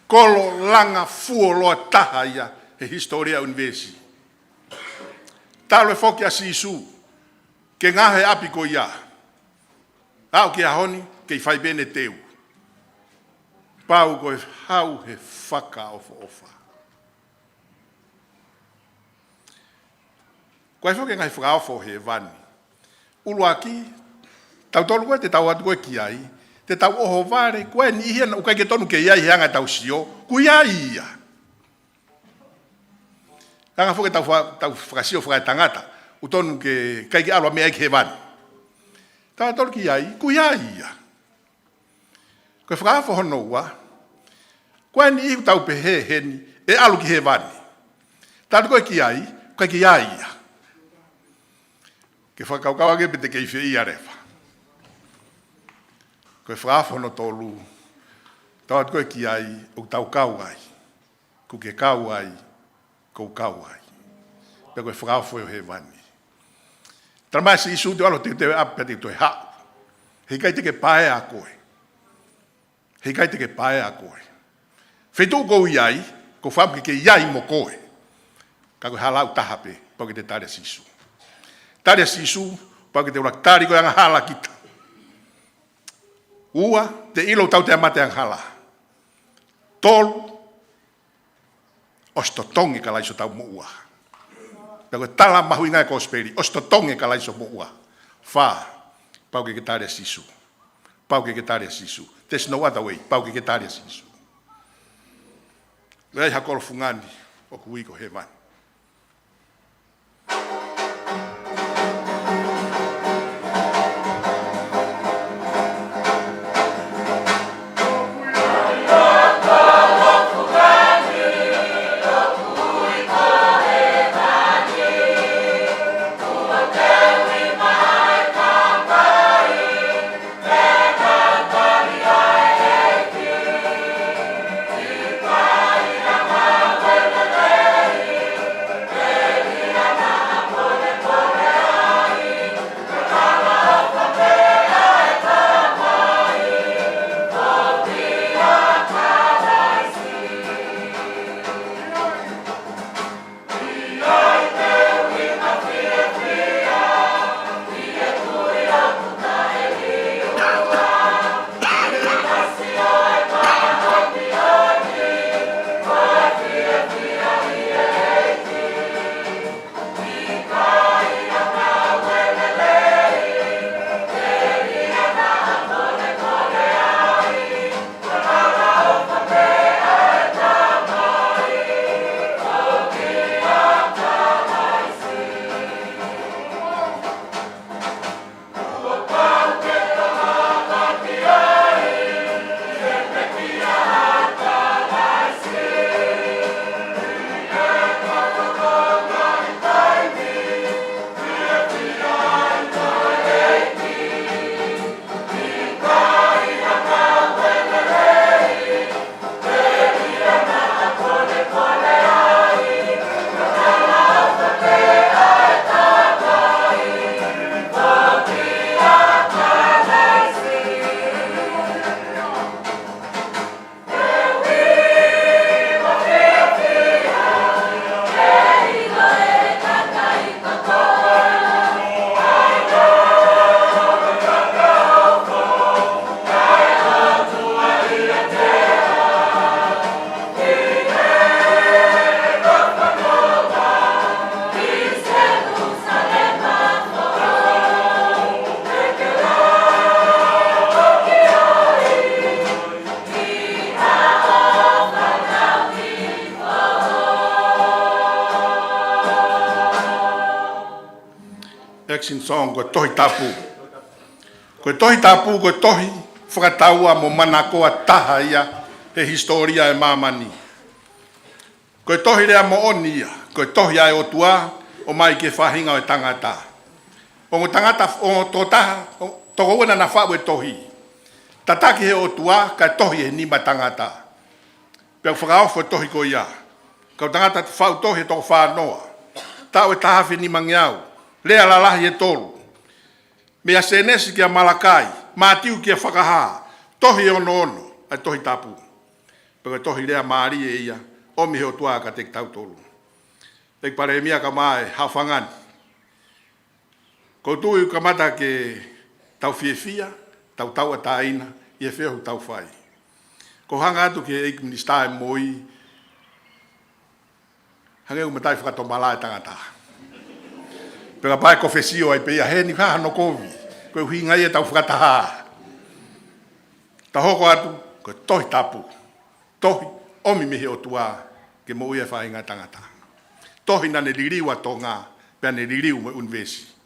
Kolo langa fuoloa taha ia he hisitōlia ʻo e ʻunivēsi. Talu e foki ʻa Sīsū ke ngaohi e ʻapi ko ia. Aʻu ki he ʻaho ni, kei fai pē ʻene teu. Pau ko e hau he fakaʻofoʻofa. Ko e foki e ngaahi fakaofo ʻo Hēvani. ʻUluaki, tautolu ko ē te tau ō atu ko ē ki ai, te tau ʻohovale, ko e niʻihi ia naʻe ʻikai ke tonu ke ʻi ai he anga ʻetau sio, ʻoku ʻi ai ia. Anga foki ʻetau fa-, ʻetau fakasio fakaetangata, ʻoku tonu ke ʻikai ke ʻalu ha meʻa ia ki Hēvani. Tautolu ki ai, ʻoku ʻi ai ia. Ko e fakaofo hono ua, ko e niʻihi ʻoku tau pehē heni ʻe ʻalu ki Hēvani. Tautolu ko ē ki ai, ʻoku ʻikai ke ʻi ai ia. Ke fakakaukau ange pe te kei fēfē leva. Ko e fakaofo hono tolu, tautolu ko ē ki ai, ʻoku tau kau ai. ʻOku ke kau ai, ʻoku ou kau ai. Pea ko e fakaofo ʻo Hēvani. Talamai ʻe Sīsū te u ʻalu ʻo teuteu e ʻapi pea te u toe haʻu. Heʻikai te ke paea koe. Heʻikai te ke paea koe. Feituʻu ʻoku ou ʻi ai, ʻoku ou fakaʻamu ke ke ʻi ai mo koe. Ka ko e hala ʻoku taha pē, pau ke te tali ʻa Sīsū. Tali ʻa Sīsū, pau ke te ʻuluaki tali ko e angahala kita. Ua, te ʻilo ʻoku tau toe mate angahala. Tolu, ʻosi totongi ʻe Kalaisi hotau moʻua. Pea ko e tala mahuʻinga e kosipeli, ʻosi totongi ʻe Kalaisi ho moʻua. Fā, pau ke ke tali ʻa Sīsū. Pau ke ke tali ʻa Sīsū. There's no other way. Pau ke ke tali ʻa Sīsū. ʻOku ʻi ai ha kolo fungani ʻoku ui ko Hēvani. Action song, ko e Tohi Tapu. Ko e Tohi Tapu, ko e tohi fakataua mo manakoa taha ia he hisitōlia ʻo e māmani. Ko e tohi lea moʻoni ia, ko e tohi ʻa e ʻOtua, ʻomai ki he faʻahinga ʻo e tangata. Ongo tangata, ongo tokotaha, ʻo, toko ua naʻa na faʻu e tohi. Tataki he ʻOtua, kae tohi he nima tangata. Pea fakaofo e tohi ko ia. Kau tangata faʻu tohi ʻe toko fā noa. Taʻu ʻe taha afe nimangeau. Lea lalahi ʻe tolu. Meia Sēnesi kia Malakai, Mātiu kia Fakahā, tohi ʻe ono ono, ʻa e Tohi Tapu. Pea ko e tohi lea mālie ia, ʻomi he ʻOtua kiate kitautolu. ʻEiki Palēmia kae ʻumaʻā e haʻofanga ni. ʻOku ou tui ʻoku kamata ke tau fiefia, tau tauʻatāina, ʻi he feohi ʻoku tau fai. ʻOku ou hanga atu ki he ʻEiki Minisitā ʻo e Moʻui, hangē ʻoku matai fakatomala e tangata. Pea kapau ʻe kofesio ai pē ia heni, ha hano kovi. Ko e ʻuhinga ia ʻetau fakataha. Tau hoko atu, ko e Tohi Tapu. Tohi, ʻomi mei he ʻOtua, ke moʻui e faʻahinga tangata. Tohi naʻa ne liliu ʻa Tonga, pea ne liliu mo e ʻunivēsi.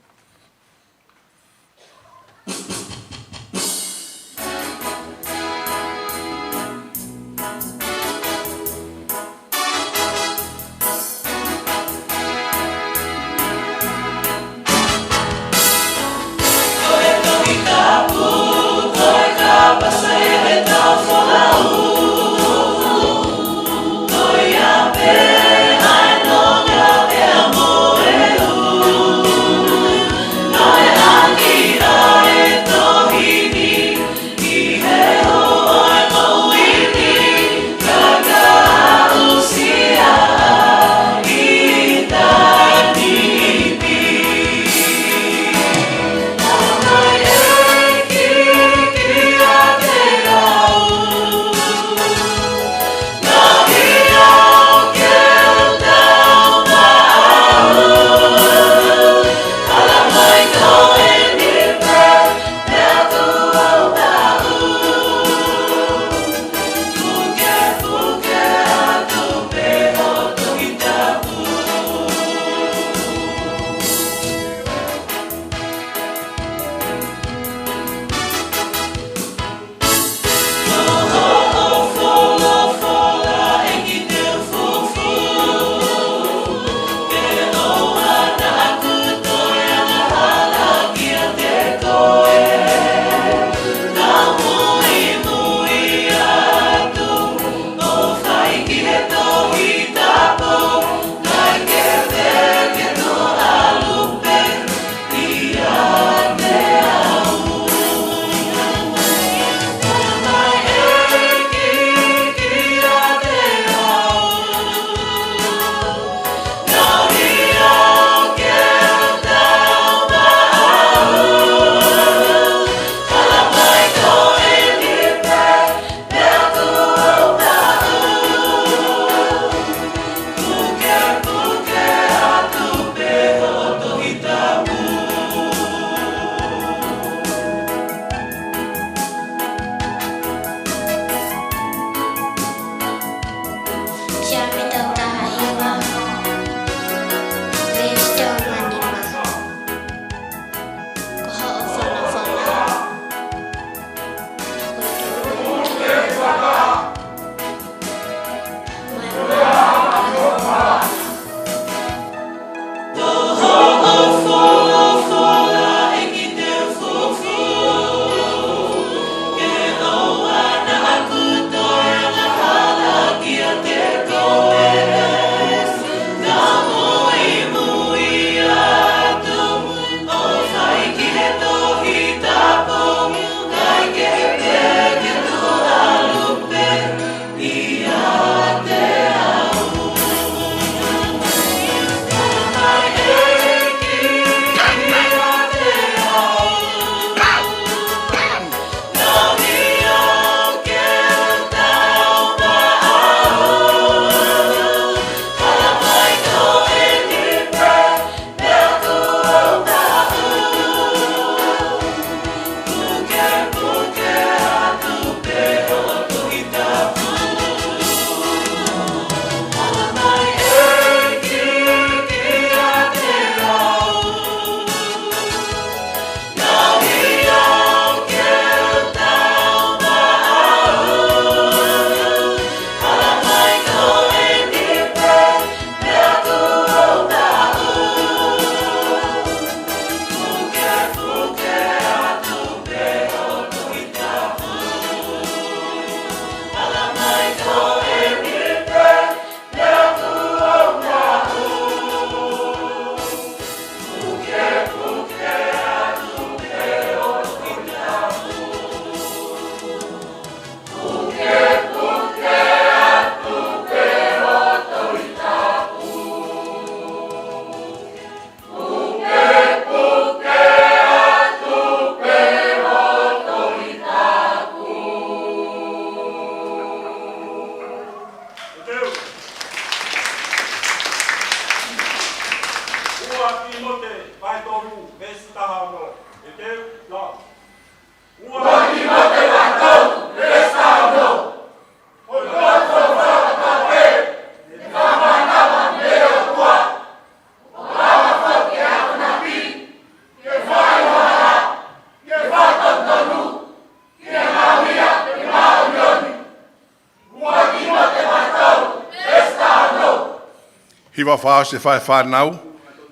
Hiva fakaʻosi ʻe fā e fānau,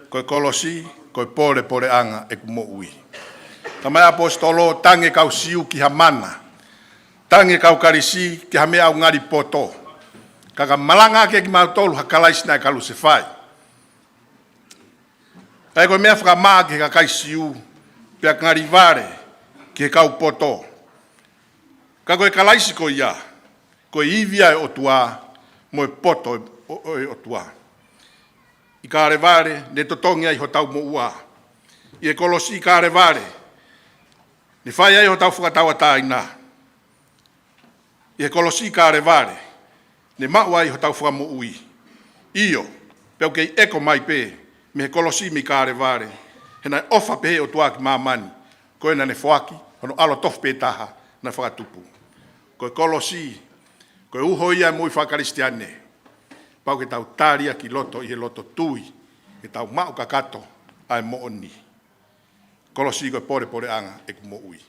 ko e kolosi, ko e pōlepoleʻanga ʻeku moʻui. Talamai ʻe he ʻaposetolo, tangi e kau Siu ki Hamana, tangi e kau Kalisi ki ha meʻa ʻoku ngali poto. Ka ka malangaʻaki ʻe kimautolu ha Kalaisi naʻe kalusefai. Ka ko e meʻa fakamaʻa ki he kakai Siu, pea ngali vale ki he kau poto. Ka ko e Kalaisi ko ia, ko e ivi ʻa e ʻOtua, mo e poto ʻo, ʻo e ʻOtua. ʻI Kalevale, ne totongi ai hotau moʻua. ʻI he kolosi ʻi Kalevale, ne fai ai hotau fakatauʻatāina. ʻI he kolosi ʻi Kalevale, ne maʻu ai hotau fakamoʻui. ʻIo, pea ʻoku kei ʻeko mai pē, mei he kolosi mei Kalevale, he naʻe ʻofa pehē ʻa e ʻOtua ki māmani, ko ia naʻa ne foaki hono ʻAlo tofu pē taha naʻe fakatupu. Ko e kolosi, ko e uho ia ʻo e moʻui fakakalisitiane. Pau ke tau tali ia ki loto ʻi he loto tui, ke tau maʻu kakato ʻa e moʻoni. Kolosi ko e pōlepoleʻanga ʻeku moʻui.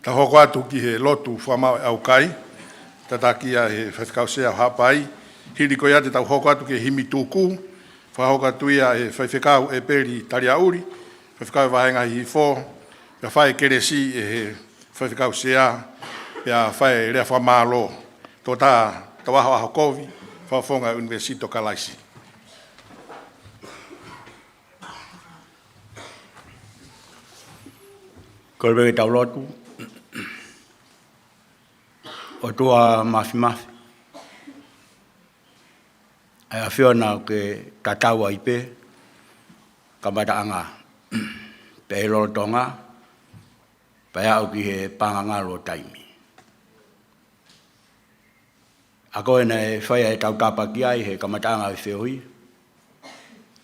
Tau hoko atu ki he lotu fakamaʻu ʻaukai, tataki ia ʻe he Faifekau Sea ʻo Haʻapai. Hili ko ia te tau hoko atu ki he himi tuku, fakahoko atu ia ʻe he Faifekau ʻEpeli Taliaʻuli, Faifekau Vāhenga Hihifo, pea fai kelesi ʻe he Faifekau Sea, pea fai lea fakamālō. Tō tā tau ʻaho ʻaho kovi, fakafofonga ʻUnivēsiti ʻo Kalaisi. Kole pē ke tau lotu. ʻOtua Māfimafi, ʻa e ʻAfiona ʻoku ke tatau ai pē, kamataʻanga pea ʻi he lolotonga, pea aʻu ki he paʻanga ngalo ʻo taimi. ʻA koe naʻe fai ai e tautapa ki ai he kamataʻanga ʻo e feohi.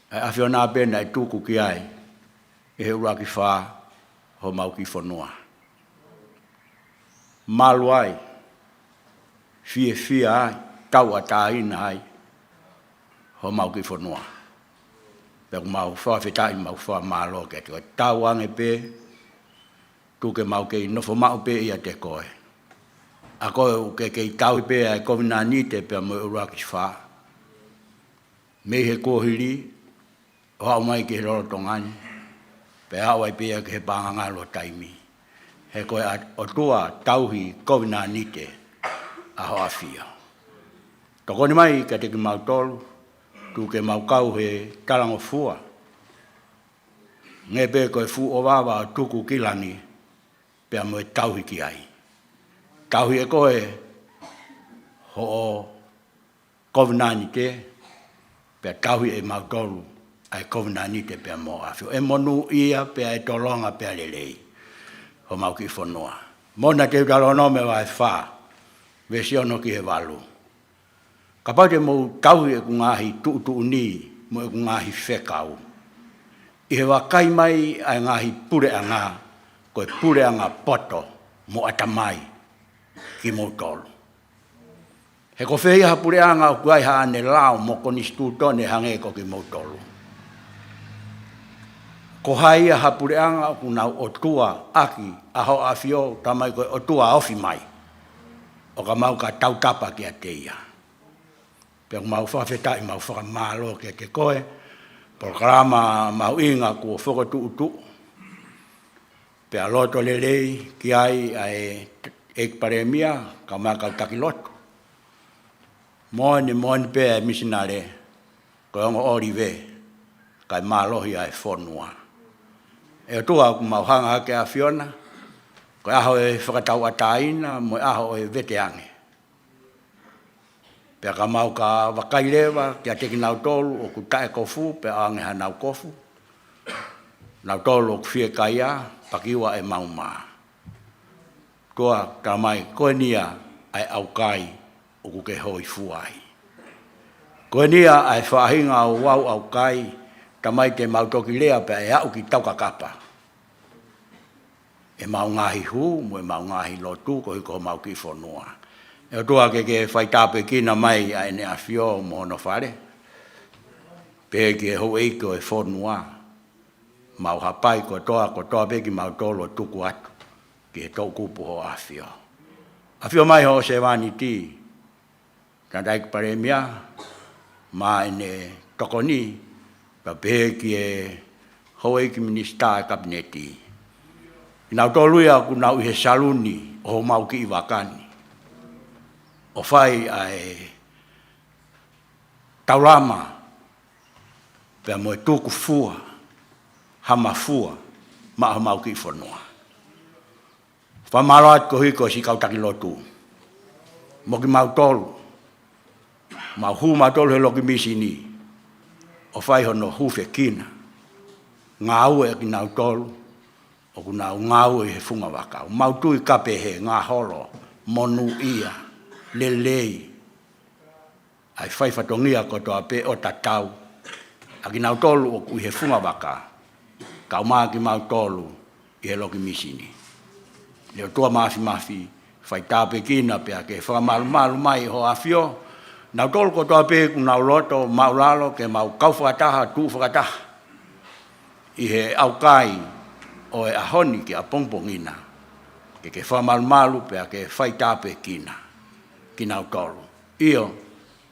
ʻA e ʻAfiona pē naʻe tuku ki ai ʻi he ʻuluaki fā homau kiʻi fonua. Malu ai, fiefia ai, tauʻatāina ai homau kiʻi fonua. Pea ʻoku mau fakafetaʻi, mau fakamālō kiate koe. Tauange pē, tuku ke mau kei nofo maʻu pē ʻiate koe. ʻA koe ʻoku ke kei tauhi pē ʻa e kovinānite pea mo e ʻuluaki fā, mei he kuohili ʻo aʻu mai ki he lolotonga ni, pea aʻu ai pē ia ki he paʻanga ngalo ʻo taimi. He ko e ʻa-, ʻOtua tauhi kovinānite ʻa Hoʻo ʻAfio. Tokoni mai kiate kimautolu, tuku ke mau kau he talangofua, hangē pē ko e fuʻu ʻovava ʻoku tuku ki langi, pea mo e tauhi ki ai. Tauhi ʻe koe hoʻo kovinānite, pea tauhi ʻe mautolu ʻa e kovinānite pea mo Hoʻo ʻAfio. ʻE monūʻia pea ʻe tolonga pea lelei homau kiʻi fonua. Moʻona Teutalōnome vahe fā, veesi ono ki he valu. Kapau te mou tauhi ʻeku ngaahi tuʻutuʻuni mo ʻeku ngaahi fekau, ʻi he vakai mai ʻa e ngaahi puleʻanga, ko e puleʻanga poto mo ʻatamai kimoutolu. He ko fē ia ha puleʻanga ʻoku ʻi ai haʻane lao mo konisitūtone hangē ko kimoutolu? Ko hai ia ha puleʻanga ʻoku nau ʻotua ʻaki ʻa Hoʻo ʻAfio, talamai ko e ʻOtua ofi mai, ʻo ka mau ka tautapa kiate ia? Pea ʻoku mau fakafetaʻi, mau fakamālō kiate koe, polokalama mahuʻinga kuo fokotuʻutuʻu, pea loto lelei ki ai ʻa e ʻEiki Palēmia, kae ʻumaʻā e kau taki lotu. Moʻoni, moʻoni pē ʻa e misinale, ko e ongo ʻōlive, kae mālohi ʻa e fonua. ʻE ʻOtua, ʻoku mau hanga hake ʻAfiona, ko e ʻaho ʻo e fakatauʻatāina mo e ʻaho ʻo e veteange. Pea ka mau ka vakai leva kiate kinautolu ʻoku taʻekofu pea ʻoange hanau kofu, nautolu ʻoku fiekaia, pakiua ʻemau mā. ʻOtua, talamai ko eni ia ʻa e ʻaukai ʻoku ke hōifua ai. Ko eni ia ʻa e faʻahinga ʻo e ouau ʻaukai, talamai te mau toki lea pea ʻe aʻu ki taukakapa ʻemau ngaahi hū mo ʻemau ngaahi lotu koeʻuhi ko homau kiʻi fonua. ʻE ʻOtua, ke ke fai tāpuekina mai ʻa ʻEne ʻAfio mo hono fale, pehē ki he houʻeiki ʻo e fonua, Mau Haʻapai kotoa, kotoa pē kimautolu ʻo tuku atu ki he toʻukupu Hoʻo ʻAfio. ʻAfio mai hoʻo sevāniti, Tangataʻeiki Palēmia, mo ʻene tokoni, pea pehē ki he houʻeiki minisitā ʻo e Kapineti. Kinautolu ia ʻoku nau ʻi he saluni ʻo homau kiʻi vaka ni, ʻo fai ʻa e taulama, pea mo e tukufua, hamafua, maʻa homau kiʻi fonua. Fakamālō atu koeʻuhi ko siʻi kau taki lotu, mo kimautolu, mau hū mautolu he loki mīsini, ʻo fai hono hūfekina. Ngāue ʻa kinautolu ʻoku nau ngāue he funga vaka. Mau tui ka pehē, ngaholo, monūʻia, lelei, ʻa e fai fatongia kotoa pē ʻo tatau ʻa kinautolu ʻoku ʻi he funga vaka, kae ʻumaʻā kimautolu ʻi he loki mīsini. ʻE ʻOtua Māfimafi, fai tāpuekina pea ke fakamalumalu mai Hoʻo ʻAfio, nautolu kotoa pē ʻoku nau loto māʻulalo ke mau kau fakataha, tuʻu fakataha ʻi he ʻaukai ʻo e ʻaho ni ki ʻapongipongi na. ke ke fakamalumalu pea ke faitāpuekina kinautolu. ʻIo,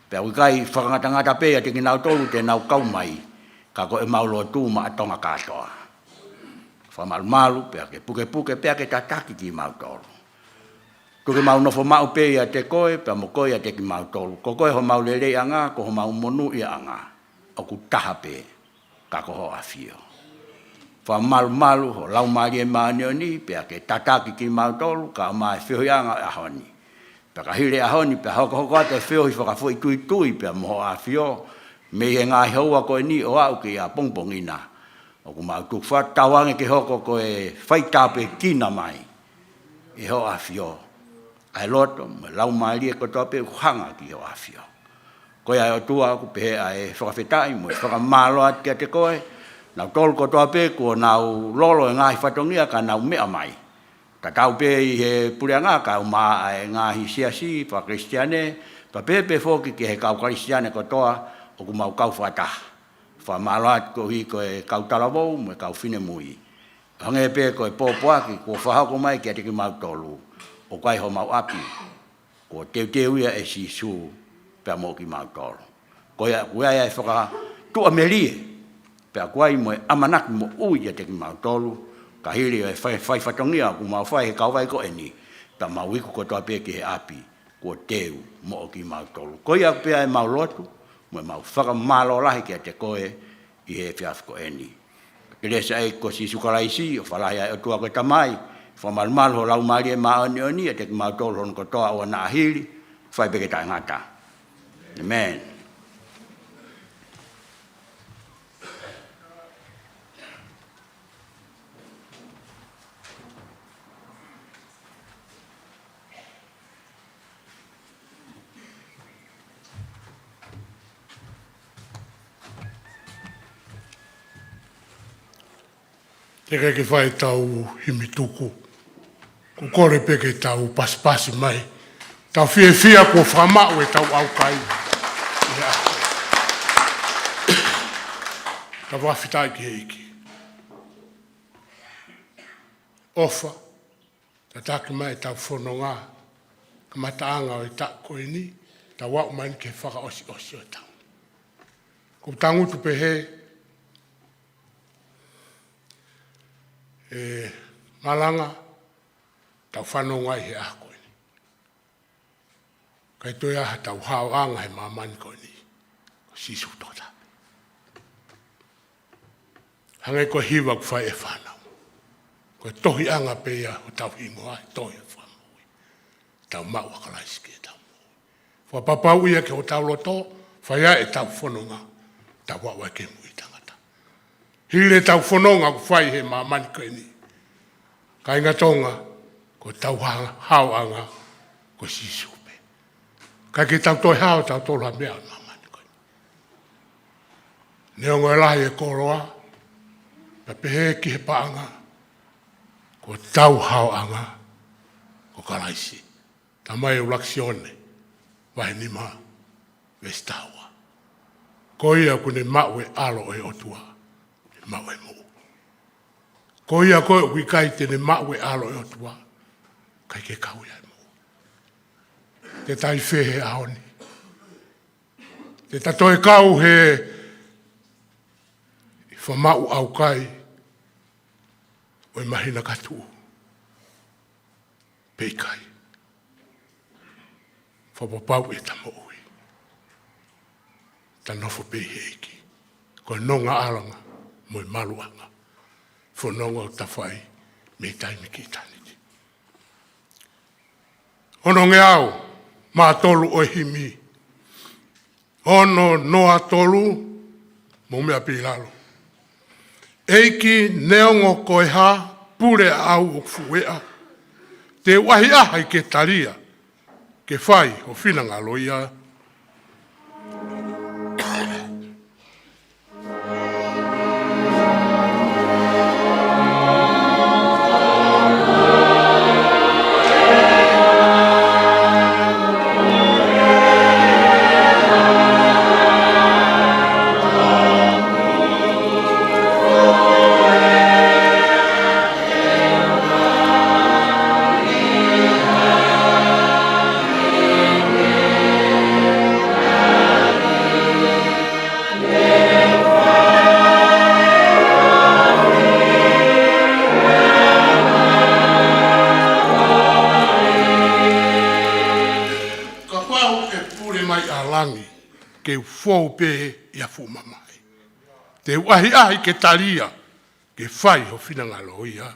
pea ʻoku ʻikai fakangatangata pē ʻiate kinautolu te nau kau mai, ka ko ʻemau lotu maʻa Tonga kātoa. Fakamalumalu pea ke pukepuke pea ke tataki kimautolu. Tuku ke mau nofo maʻu pē ʻiate koe, pea mo koe ʻiate kimautolu. Ko koe homau leleiʻanga, ko homau monūʻiaʻanga. ʻOku taha pē, ka ko hoʻo ʻAfio. Fakamalumalu ho Laumālie Māʻoniʻoni, pea ke tataki kimautolu, kae ʻumaʻā e feohiʻanga ʻo e ʻaho ni. Pea ka hili e ʻaho ni, pea hokohoko atu e feohi fakafoʻituitui pea mo hoʻo ʻAfio, mei he ngaahi houa ko eni ʻo aʻu ki he ʻapongipongi na. ʻOku mau tuku fakatauange ke hoko ko e faitāpuekina mai ʻe hoʻo ʻAfio ʻa e loto mo e laumālie kotoa pē ʻoku hanga ki hoʻo ʻAfio. Ko ia ʻe ʻOtua ʻoku pehē ʻa e fakafetaʻi mo e fakamālō atu kiate koe, nautolu kotoa pē kuo nau lolo e ngaahi fatongia ka nau meʻa mai. Tatau pē ʻi he puleʻanga kae ʻumaʻā e ngaahi siasi faka-Kalisitiane, pea pehē pē foki ki he kau Kalisitiane kotoa ʻoku mau kau fakataha. Fakamālō atu koeʻuhi ko e kau talavou mo e kau finemui. Hangē pē ko e pōpoaki kuo fakahoko mai kiate kimautolu, ʻoku ʻi ai homau ʻapi, kuo teuteu ia ʻe Sīsū pea mo kimautolu. Ko ia ʻoku ʻi ai e fakatuʻamelie, pea ʻoku ʻi ai mo e ʻamanaki moʻui ʻiate kimautolu, ka hili e fai, fai fatongia ʻoku mau fai he kauvai ko eni, pea mau iku kotoa pē ki he ʻapi kuo teu moʻo kimautolu. Ko ia pē ʻemau lotu mo ʻemau fakamālō lahi kiate koe ʻi he efiafi ko eni. Kelesi ʻa e ʻEiki ko Sīsū Kalaisi, ʻofa lahi ʻa e ʻOtua ko e Tamai, fakamalumalu ho Laumālie Māʻoniʻoni ʻiate kimautolu hono kotoa ʻo ʻaneafi, fai pē ke taʻengata. ʻĒmeni. Teʻeki ke fai ʻetau himi tuku. ʻOku kole pē ke tau pasipasi mai. Tau fiefia kuo fakamaʻu ʻetau ʻaukai. ʻIa. Tau fakafetaʻi ki he ʻEiki. ʻOfa. Tataki mai ʻetau fononga, kamataʻanga ʻo e taʻu ko eni, tau aʻu mai ki he fakaʻosiʻosi ʻo e taʻu. ʻOku ou tangutu pehē, ʻe malanga, tau fanongo ai he ʻaho ko eni. ʻIkai toe ʻi ai haʻatau haoʻanga he māmani ko eni, ko Sīsū tokotaha. Hangē ko e hiva ʻoku fai ʻe he fānau. Ko e tohiʻanga pē ia hotau hingoa, he tohi ʻo e fakamoʻui. Tau maʻu ʻa Kalaisi ke tau moʻui. Fakapapauʻi ia ki hotau loto, fai ai ʻetau fononga, tau aʻu ai ki he moʻui taʻengata. Hili ʻetau fononga ʻoku fai he māmani ko eni. Kāinga Tonga, ko hotau ha-, haoʻanga, ko Sīsū pē. ʻIkai ke tau toe hao tautolu ha meʻa ʻo e māmani ko eni. Neongo e lahi e koloa, pea pehē ki he paʻanga, ko hotau haoʻanga, ko Kalaisi. Talamai ʻe ʻuluaki Sione, vahe nima, veesi taha ua. Ko ia kuo ne maʻu e ʻAlo ʻo e ʻOtua, ne maʻu e moʻui. Ko ia ko ē ʻoku ʻikai te ne maʻu e ʻAlo ʻo e ʻOtua, ʻikai ke kau ia he moʻui. Te tai fē he ʻaho ni. Te ta toe kau he fakamaʻu ʻaukai ʻo e māhina ka tuʻu. Pe ʻikai. Fakapapauʻi ʻeta moʻui. Ta nofo pē ʻi he ʻEiki. Ko e nonga ʻalanga mo e maluʻanga. Fononga ʻoku ta fai mei taimi ki ʻitāniti. Onongeau mā tolu ʻo e himi. Ono noa tolu, mou meʻa pē ʻi lalo. ʻEiki neongo ko e hā, pule ʻa au ʻoku fueʻa. Te u ʻahiʻahi ke talia, ke fai ho finangalo ia. ke u fou pē ʻi ha fuʻu mamahi. Te u ʻahiʻahi ke tali ia, ke fai ho finangalo ia.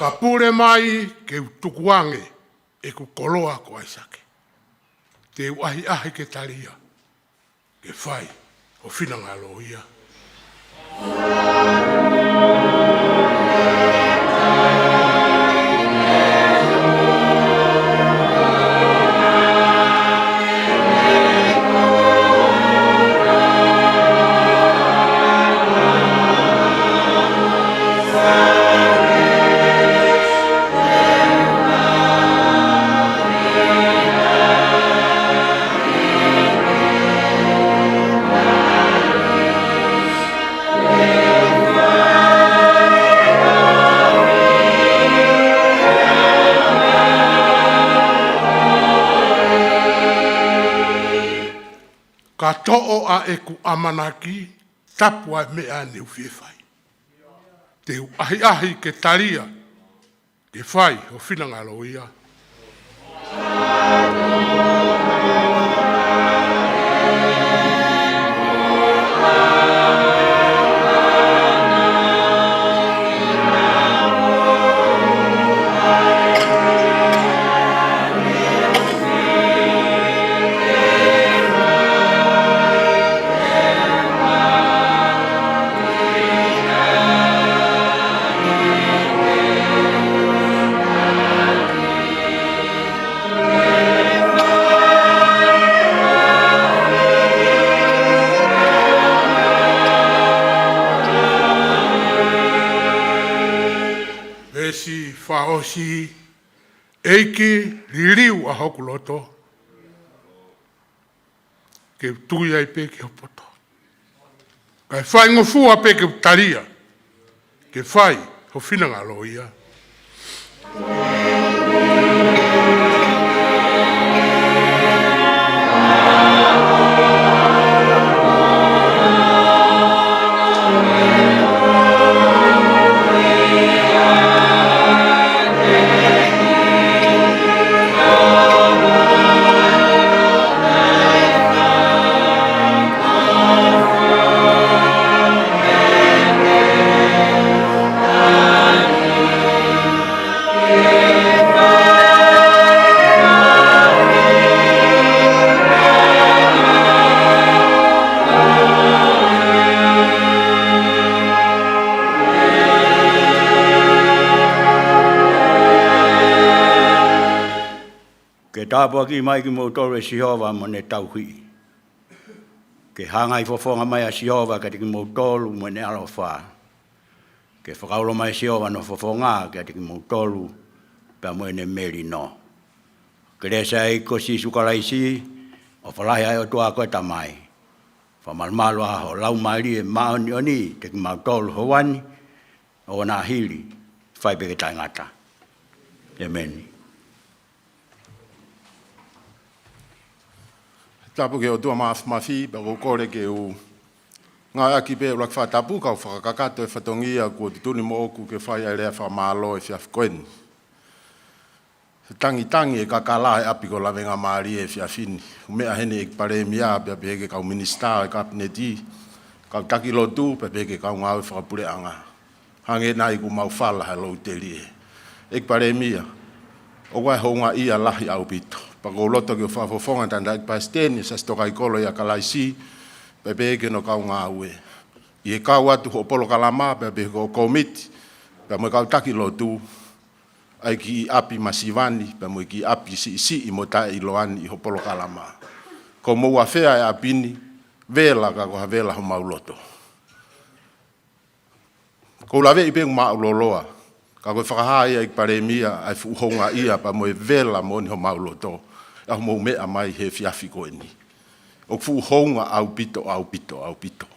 Ka pule mai ke u tukuange ʻeku koloa ko ʻAisake. Te u ʻahiʻahi ke tali ia, ke fai ho finangalo ia. Ka toʻo ʻa ʻeku ʻamanaki, tapu ʻa e meʻa ne u fie fai. Te u ʻahiʻahi ke tali ia, ke fai ho finangalo ia. Veesi fā ʻosi. ʻEiki, liliu ʻa hoku loto, ke u tui ai pē ki ho poto. Kae faingofua pē ke u tali ia, ke fai ho finangalo ia. Ke tāpuakiʻi mai kimoutolu ʻe Sihova mo ʻene tauhi. Ke hangai fofonga mai ʻa Sihova kiate kimoutolu mo ʻene ʻaloʻofa. Ke fakaulo mai ʻe Sihova hono fofonga kiate kimoutolu pea mo ʻene melino. Kelesi ʻa e ʻEiki ko Sīsū Kalaisi, ʻofa lahi ʻa e ʻOtua ko e Tamai, fakamalumalu ʻa e Laumālie Māʻoniʻoni ʻiate kimautolu houa ni, ʻo na hili, fai pē ke taʻengata. ʻĒmeni. Tapu ki he ʻOtua Māfimafi, pea ʻoku ou kole ke u ngāueʻaki pē ʻuluaki fakatapu, kau fakakakato e fatongia kuo tuʻutuʻuni moʻoku ke fai ai e lea fakamālō he efiafi ko eni. Tangitangi e kakala he ʻapi ko Lavengamālie he efiafi ni. ʻOku meʻa heni e ʻEiki Palēmia, pea pehē ki he kau minisitā ʻo e Kapineti, kau taki lotu, pea pehē ki he kau ngāue fakapuleʻanga. Hangē nai kuo mau fala he lou telie. ʻEiki Palēmia, ʻoku ʻi ai e houngaʻia lahi ʻaupito. Pea ʻoku ou loto ke u fakafofonga ʻa e Tangataʻeiki Palesiteni, Siaosi Tokaikoloi ʻa Kalaisi, pea pehē ki hono kau ngāue. ʻI he kau atu hoʻo polokalama, pea pehē ki hoʻo kōmiti, pea mo e kau taki lotu, ʻa e kiʻi ʻapi masiva ni, pea mo e kiʻi ʻapi siʻisiʻi mo taʻeʻiloa ni ʻi hoʻo polokalama. Ko homou afea e ʻapi ni, vela ka ko ha vela homau loto. Kou laveʻi pē ʻoku maʻulōloa, ka ko e fakahā ia ʻEiki Palēmia ʻa e fuʻu houngaʻia pea mo e vela moʻoni homau loto ʻi hoʻomou meʻa mai he efiafi ko eni. ʻOku fuʻu hounga ʻaupito, ʻaupito, ʻaupito.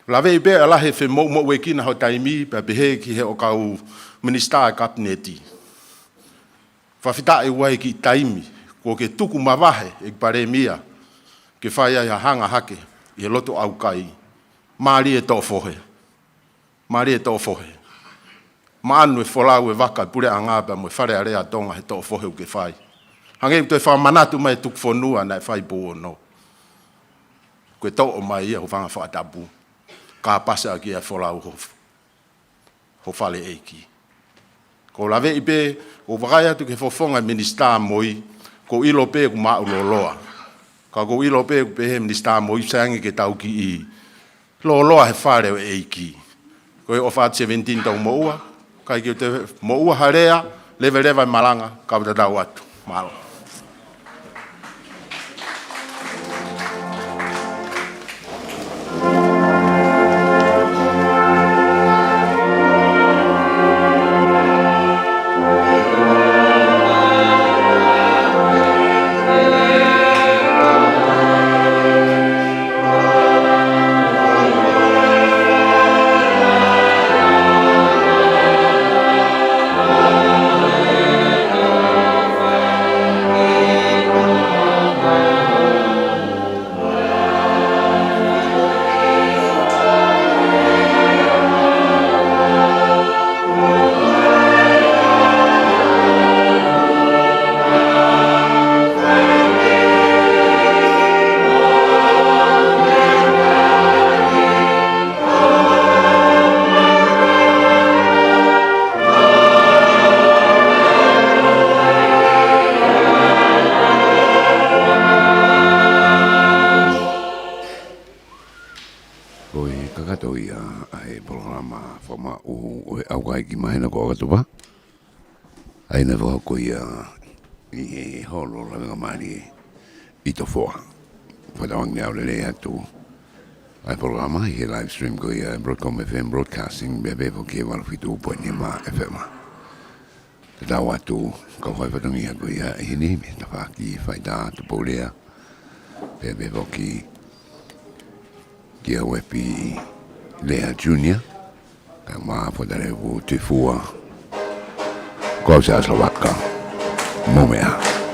Laveʻi pē ʻa e lahi e femoʻumoʻuekina ho taimi pea pehē ki he ʻo kau minisitā ʻa e Kapineti. Fakafetaʻi ʻoku ʻi ai e kiʻi taimi kuo ke tuku mavahe ʻEiki Palēmia ke fai ai ha hanga hake ʻi he loto ʻaukai. Mālie e toʻo fohe. Mālie e toʻo fohe. Maʻanu e folau e vaka e puleʻanga pea mo e Fale Alea ʻa Tonga he toʻo fohe ʻoku ke fai. Hangē ʻoku toe fakamanatu mai e tuku fonua naʻe fai Pouono. Ko e toʻo mai ia ho fanga fakatapu. Ka pasa ʻaki ʻa e folau ho, ho fale ʻeiki. Kou laveʻi pē, kou vakai atu ki he fofonga e Minisitā Moi, kou ʻilo pē ʻoku maʻulōloa. Ka kou ʻilo pē ʻoku pehē Minisitā Moi sai ange ke tau kiʻi lōloa he fale ʻo e ʻEiki. Ko e ʻofa atu seventeen tau moʻua, ʻikai ke u toe moʻua ha lea, leveleva e malanga, kau tatau atu. Mālō. Ko e kakato ia ʻa e polokalama fakamaʻu ʻo e ʻaukai ki māhina ko ʻOkatopa. ʻA ia naʻe fakahoko ia ʻi he holo Lavengamālie ʻi Tofoa. Fakatauange ke ʻoua lelei atu ʻa e polokalama ʻi he live stream ko ia Broadcom F M Broadcasting, pea pehē foki ki he valu fitu poini nima F M. Tatau atu kau fai fatongia ko ia ʻi heni mei he tafaʻaki faitā Tupou Lea, pea pehē foki kia Uepi Lea Junior, kae ʻumaʻā Fotalevu Tuifua, ko au Siaosi Lavaka, mou meʻa ā.